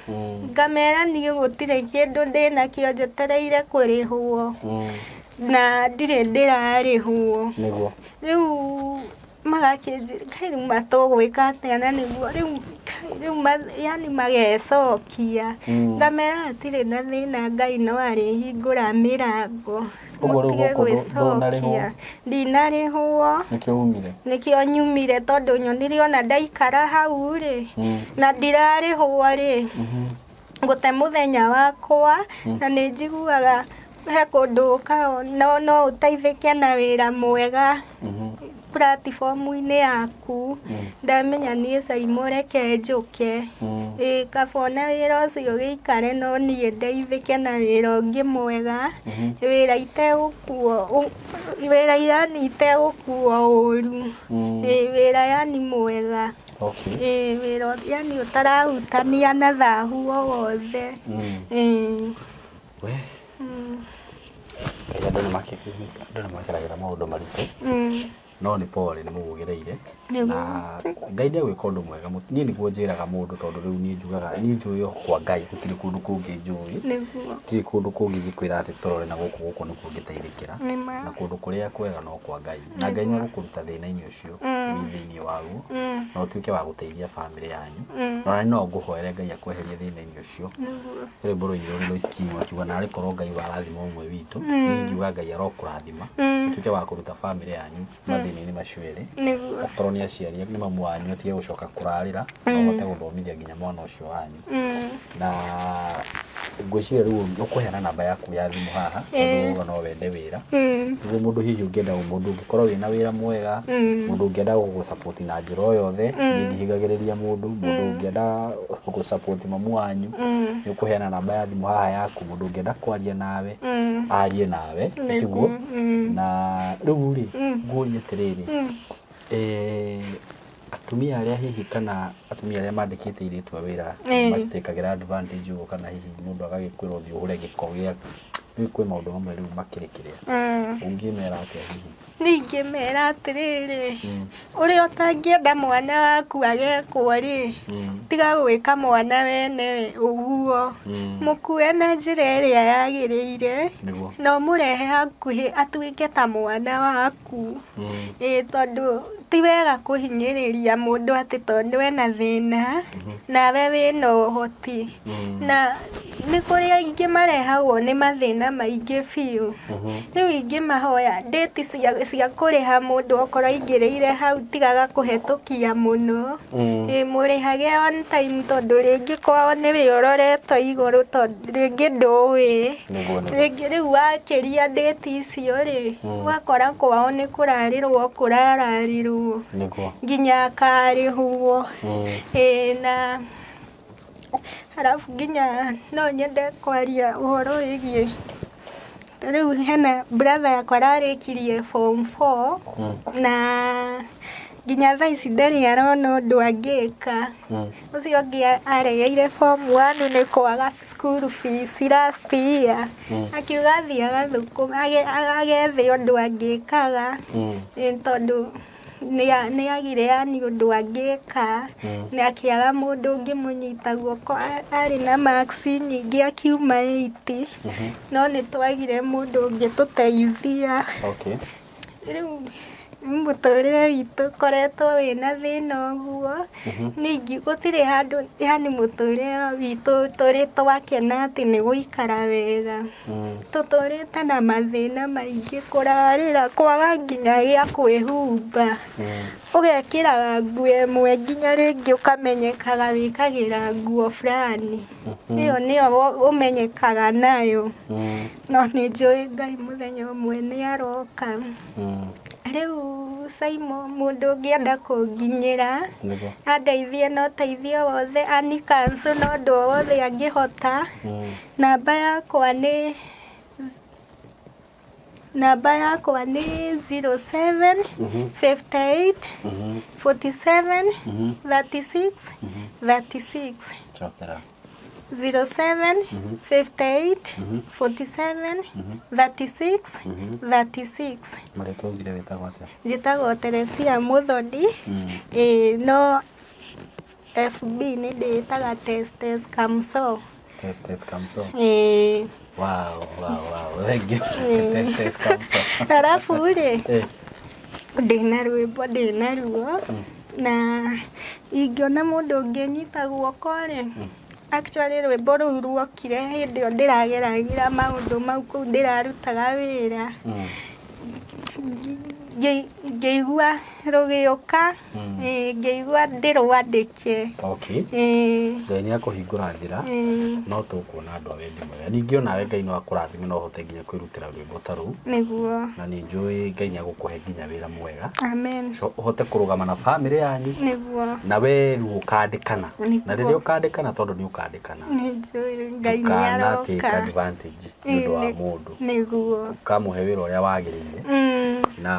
A: Ngamera niĩ gũtirĩ kĩndũ ndĩnakĩo njetereire kũrĩhwo, na ndirĩ ndĩrarĩhwo.
B: Nĩguo.
A: Rĩu magakĩnjĩra Ngai rĩu matũgwĩka atĩa na nĩguo rĩu yani magecokia. Ngamera hatirĩ na thĩna, Ngai no arĩhingũra mĩrango.
C: Ũguo rĩu
A: Mũtige
C: gũkũ ndũnarĩhwo?
A: gwĩcokia. Ndinarĩhwo.
C: Nĩkĩo umire?
A: Nĩkĩo nyumire tondũ nyonire ona ndaikara hau rĩ, na ndirarĩhwo rĩ, ngũte mũthenya wakwa, na nĩ njiguaga he kũndũ ũkaga no ũteithĩke na wĩra mwega platform-inĩ yaku. Ndamenya niĩ Caimo reke njũke. Ĩĩ, kaba ona wĩra ũcio ũgĩikare no niĩ ndeithĩke na wĩra ũngĩ mwega, wĩra itegũkuo, wĩra yani itegũkuo ũru. Ĩĩ, wĩra yani mwega.
B: Okay.
A: Ĩĩ, wĩra yani ũtarahutania na thahu o wothe. Ĩĩ.
B: We. Andũ nĩ makeragĩra maũndũ maritũ. No nĩ pole nĩ mũgũgereire.
A: Nĩguo.
B: Na Ngai nĩ agwĩka ũndũ mwega. Niĩ nĩguo njĩraga mũndũ tondũ rĩu niĩ njugaga niĩ njũĩ o kwa Ngai gũtirĩ kũndũ kũngĩ njũĩ.
A: Nĩguo.
B: Gũtirĩ kũndũ kũngĩ ingĩkwĩra atĩ tũrore na gũkũ gũkũ nĩkuo ngĩteithĩkĩra.
A: Nĩma.
B: Na kũndũ kũrĩa kwega no kwa Ngai. Na Ngai nĩ agũkũruta thĩna-inĩ ũcio wĩ thĩinĩ waguo na ũtuĩke wa gũteithia bamĩrĩ yanyu. Na no ngũhoere Ngai akweherie thĩna-inĩ ũcio.
A: Nĩguo.
B: Rwĩmbo rũirũ nĩ Lois King akiuga narĩ korwo Ngai warathima ũmwe witũ, niĩ ingiuga Ngai arokũrathima ũtuĩke wa kũruta bamĩrĩ yanyu mathĩna-inĩ macio erĩ.
A: Nĩguo.
B: Okorwo nĩ aciari nĩ mamu wanyu atige gũcoka kũrarĩra na ũhote gũthomithia nginya mwana ũcio wanyu. Na ngwĩciria rĩu ũkũheana namba yaku ya thimũ haha tondũ uga no wende wĩra. Nĩguo mũndũ hihi ũngĩenda mũndũ ũngĩkorwo wĩna wĩra mwega, mũndũ ũngĩenda gũgũsupport na njĩra o yothe, niĩ ndihingagĩrĩria mũndũ, mũndũ ũngĩenda gũsupport mamu wanyu, nĩ ũkũheana namba ya thimũ haha yaku, mũndũ ũngĩenda kwaria nawe, arie nawe, tiguo? Na rĩu rĩ, ngũrie atĩrĩrĩ, atumia arĩa hihi kana atumia arĩa mandĩkĩte airĩtu a wĩra matĩkagĩra advantage ũguo kana hihi mũndũ agagĩkwĩra ũthiĩ ũhũre gĩko gĩa rĩu kwĩ maũndũ mamwe rĩu makĩrĩ kĩrĩa ũngĩmera atĩa hihi?
A: Ningĩmera atĩrĩrĩ, ũrĩa ũtangĩenda mwana waku agekwo rĩ, tiga gwĩka mwana wene ũguo. Mũkue na njĩra ĩrĩa yagĩrĩire
B: Nĩguo.
A: na ũmũrehe hakuhĩ atuĩke ta mwana waku. Ĩĩ tondũ ti wega kũhinyĩrĩria mũndũ atĩ tondũ ena thĩna nawe wĩna ũhoti. Na nĩ kũrĩ aingĩ marehagwo nĩ mathĩna maingĩ biũ. Rĩu ingĩmahoya date cia kũrĩha mũndũ okorwo aingĩrĩire hau tigaga kũhetũkia mũno. Ĩĩ mũrĩhage on time tondũ rĩngĩ kwao nĩwe ũroretwo igũrũ tondũ rĩngĩ ndũĩ.
B: Nĩguo, nĩguo.
A: Rĩngĩ rĩu wakĩria date icio rĩ, ũgakora kwao nĩ kũrarĩrwo kũrararĩrwo
B: Nĩguo.
A: nginya akarĩhwo. Ĩĩ na arabu nginya no nyende kwaria ũhoro wĩgiĩ rĩu hena brother yakwa ararĩkirie form 4 na nginya thaa ici ndarĩ arona ũndũ angĩka. Ũcio ũngĩ aregeire form 1 nĩ kwaga school fees last year. Akiuga athiĩ agathũkũme agethe ũndũ angĩkaga. Ĩĩ tondũ nĩ agire yani ũndũ angĩka. Nĩ akĩaga mũndũ ũngĩmũnyita guoko, arĩ na marks nyingĩ akiuma 80. No nĩ twagire mũndũ ũngĩtũteithia.
B: Okay.
A: Rĩu mũtũrĩre witũ ũkoretwo wĩna thĩna ũguo. Ningĩ gũtirĩ handũ yani mũtũrĩre witũ tũrĩ twakena atĩ nĩ gũikara wega. Tũtũrĩte na mathĩna maingĩ, kũrarĩra, kwaga nginya gĩa kwĩhumba. Ũgekĩraga nguo ĩmwe nginya rĩngĩ ũkamenyekaga wĩkagĩra nguo fulani. Ĩyo nĩyo ũmenyekaga nayo. No nĩ njũĩ Ngai mũthenya ũmwe nĩ aroka. Rĩu Simon mũndũ ũngĩenda kũnginyĩra
B: Nĩguo.
A: andeithie na ũteithio wothe ani cancel na ũndũ o wothe angĩhota. Namba yakwa nĩ 07 58 47 36 36.
B: Cokera.
A: 07 58 47 36 36.
B: Marĩtwa ugire wĩtagwo atĩa?
A: Njĩtagwo Teresia Muthoni. Ĩĩ no FB nĩ ndĩĩtaga Test Kamso.
B: Test Kamso.
A: Ĩĩ.
B: Wow. Thank you. Test Kamso.
A: Arabu rĩ, ndĩna rwĩmbo ndĩna ruo na ingĩona mũndũ ũngĩnyita guoko rĩ, actually rwĩmbo rũu ruokire hĩndĩ ĩyo ndĩrageragĩra maũndũ mau kũu ndĩrarutaga wĩra. Ngĩigua rũgĩũka, ngĩigua ndĩrwandĩke.
B: Okay. Ngai nĩ akũhingũra njĩra no tũkuona andũ a wendi mwega. Ningĩ onawe Ngai no akũrathime no ũhote nginya kwĩrutĩra rwĩmbo ta rũu.
A: Nĩguo.
B: Na nĩ njũĩ Ngai nĩ agũkũhe nginya wĩra mwega.
A: Amen.
B: So ũhote kũrũgama na bamĩrĩ yanyu.
A: Nĩguo.
B: Na we rĩu ũkandĩkana.
A: Nĩguo.
B: Na rĩrĩa ũkandĩkana tondũ nĩ ũkandĩkana.
A: Nĩ njũĩ Ngai nĩ
B: Ndũkana take
A: aroka.
B: advantage nĩ ũndũ wa mũndũ.
A: Nĩguo.
B: Ũkamũhe wĩra ũrĩa wagĩrĩire. Na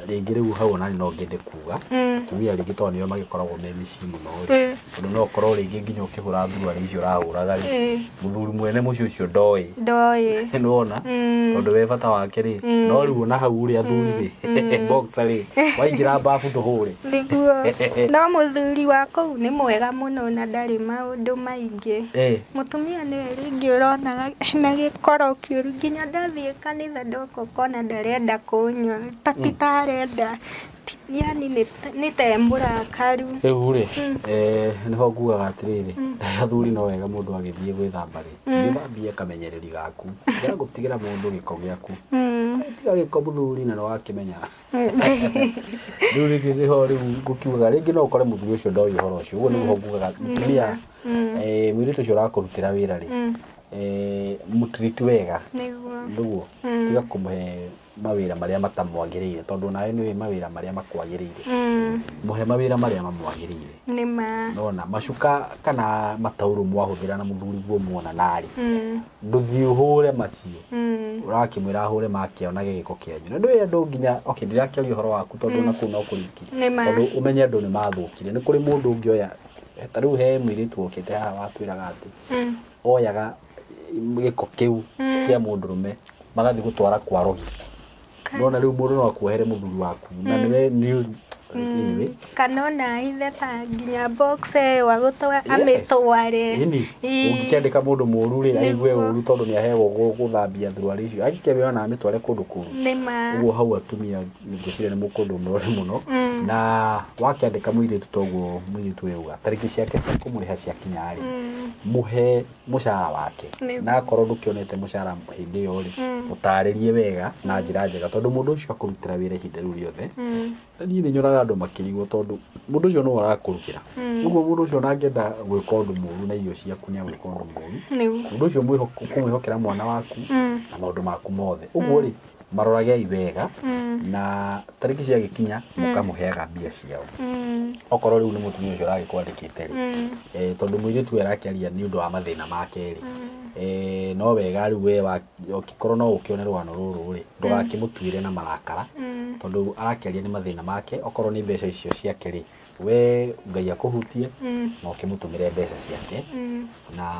B: Rĩngĩ rĩu hau ona no ngĩende kuga atumia rĩngĩ tondũ nĩo magĩkoragwo me mĩciĩ mũno rĩ, tondũ no ũkorwo rĩngĩ nginya ũkĩhũra thuruarĩ icio ũrahũraga rĩ, mũthuri mwene mũciĩ ũcio ndoĩ. Nĩwona tondũ we bata wake rĩ, no rĩu ona hau ũrĩ athuri rĩ, boxer rĩ, waingĩra bafu ndũhũre.
A: Nĩguo. No mũthuri wa kũu nĩ mwega mũno na ndarĩ maũndũ maingĩ. Mũtumia nĩwe rĩngĩ ũronaga na gĩkoro kĩũru, nginya ndathiĩ kanitha ndoka ũkona ndarenda kũnyua, ta ti tarenda, yani nĩ ta e mũrakaru.
B: Rĩu rĩ, nĩho ngugaga atĩrĩrĩ, athuri no wega mũndũ agĩthiĩ gwĩthamba rĩ, gĩthambie kamenyereri gaku, tiga gũtigĩra mũndũ gĩko gĩaku. Tiga gĩko mũthuri na nĩwakĩmenya. Rĩu rĩngĩ nĩho rĩu ngũkiugaga rĩngĩ no ũkore mũthuri ũcio ndoĩ ũhoro ũcio, ũguo nĩguo ngugaga mũtumia, mũirĩtu ũcio ũrakũrutĩra wĩra rĩ, mũtreat wega. Nĩguo tiga kũmũhe mawĩra marĩa matamwagĩrĩire, tondũ nawe nĩũĩ mawĩra marĩa makwagĩrĩire. Mũhe mawĩra marĩa mamwagĩrĩire.
A: Nĩma.
B: Nona macuka kana mataurũ mwahũthĩra na mũthuri guo muona narĩ, ndũthiĩ ũhũre macio, ũrakĩmwĩra ahũre make onage gĩko kĩanyu, na ndũĩ andũ nginya okay, ndirakĩaria ũhoro waku tondũ ona kũu no kũriski, tondũ ũmenye andũ nĩ mathũkire. Nĩ kũrĩ mũndũ ũngĩoya ta rĩu he mũirĩtu okĩte haha watwĩraga atĩ oyaga gĩko kĩu kĩa mũndũrũme magathiĩ gũtwara kwa rogi. Nona rĩu mũndũ no akuohere mũthuri waku na nĩwe nĩ anyway.
A: Kana ona ithe ta nginya box ĩyo amĩtware.
B: Ĩni ũngĩkĩandĩka mũndũ mũru rĩ, aigue ũru tondũ nĩ aheagwo gũthambia thuruarĩ icio, angĩkĩambiona na amĩtware kũndũ kũru. Ũguo hau atumia ngwĩciria nĩ mũkũndũ mũrore mũno, na wakĩandĩka mũirĩtu toguo mũirĩtu ũyũ auga tarĩki ciake cia kũmũrĩha ciakinya rĩ, mũhe mũcara wake, na akorwo ndũkĩonete mũcara hĩndĩ ĩyo rĩ, ũtarĩrie wega na njĩra njega, tondũ mũndũ ũcio akũrutĩra wĩra ihinda rĩu rĩothe. Na niĩ nĩ nyonaga andũ makĩrigwo tondũ mũndũ ũcio nĩwe ũrakũrutĩra, ũguo mũndũ ũcio ona angĩenda gwĩka ũndũ mũru na irio ciaku nĩ agwĩka ũndũ mũru. Mũndũ ũcio kũmwĩhokera mwana waku na maũndũ maku mothe, ũguo rĩ, maroragei wega, na tarĩki ciagĩkinya mũkamũheaga mbia ciao, okorwo rĩu nĩ mũtumia ũcio ũragĩkwandĩkĩte rĩ, tondũ mũirĩtu ũyũ arakĩaria nĩ ũndũ wa mathĩna make rĩ, no wega rĩu we ũngĩkorwo no ũkĩone rũgano rũrũ rĩ, ndũgakĩmũtuĩre na marakara, tondũ arakĩaria nĩ mathĩna make. Okorwo nĩ mbeca icio ciake rĩ, we Ngai akũhutie na ũkĩmũtũmĩre mbeca ciake. Na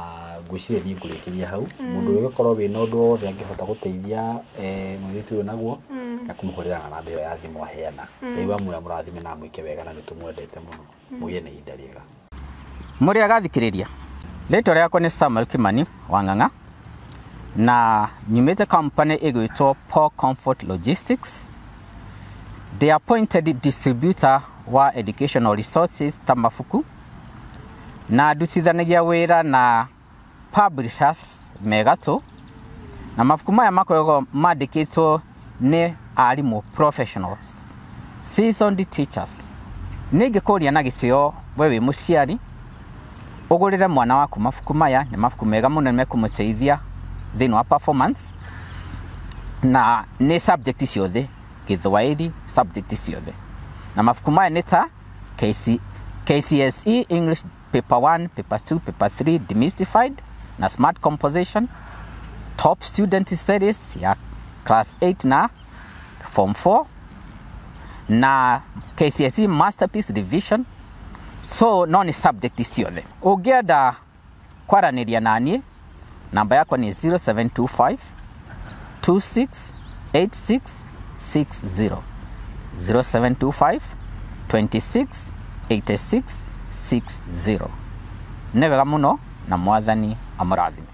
B: ngwĩciria niĩ ngũrĩkĩria hau. Mũndũ ũrĩa ũgĩkorwo wĩna ũndũ wothe angĩhota gũteithia mũirĩtu ũyũ naguo na kũmũhũrĩra na namba ĩyo ya thimũ aheana. Ngai wa muoyo amũrathime na amwĩke wega, na nĩ tũmwendete mũno. Mũgĩe na ihinda rĩega.
D: Mũrĩ agathikĩrĩria, rĩtwa rĩakwa nĩ Samuel Kimani Wang'ang'a, na nyumĩte company ĩgwĩtwo Paul Comfort Logistics. The appointed distributor wa educational resources ta mabuku, na ndutithanagia wĩra na publishers megatũ, na mabuku maya makoragwo mandĩkĩtwo nĩ arimũ professionals, seasoned teachers. Nĩ ingĩkũria na gĩtĩo we wĩ mũciari ũgũrĩre mwana waku mabuku maya, nĩ mabuku mega mũno mekũmũteithia thĩinĩ wa performance, na nĩ subject ciothe, Gĩthwaĩri, subject ciothe. Na mabuku maya nĩ ta KCSE English Paper 1, Paper 2, Paper 3 Demystified na Smart Composition, Top Student Series ya Class 8 na Form 4, na KCSE Masterpiece Revision. So no nĩ subject ciothe. Ũngĩenda kwaranĩria naniĩ, namba yakwa nĩ 0725 268660, 0725 268660. Nĩ wega mũno na Mwathani amũrathime.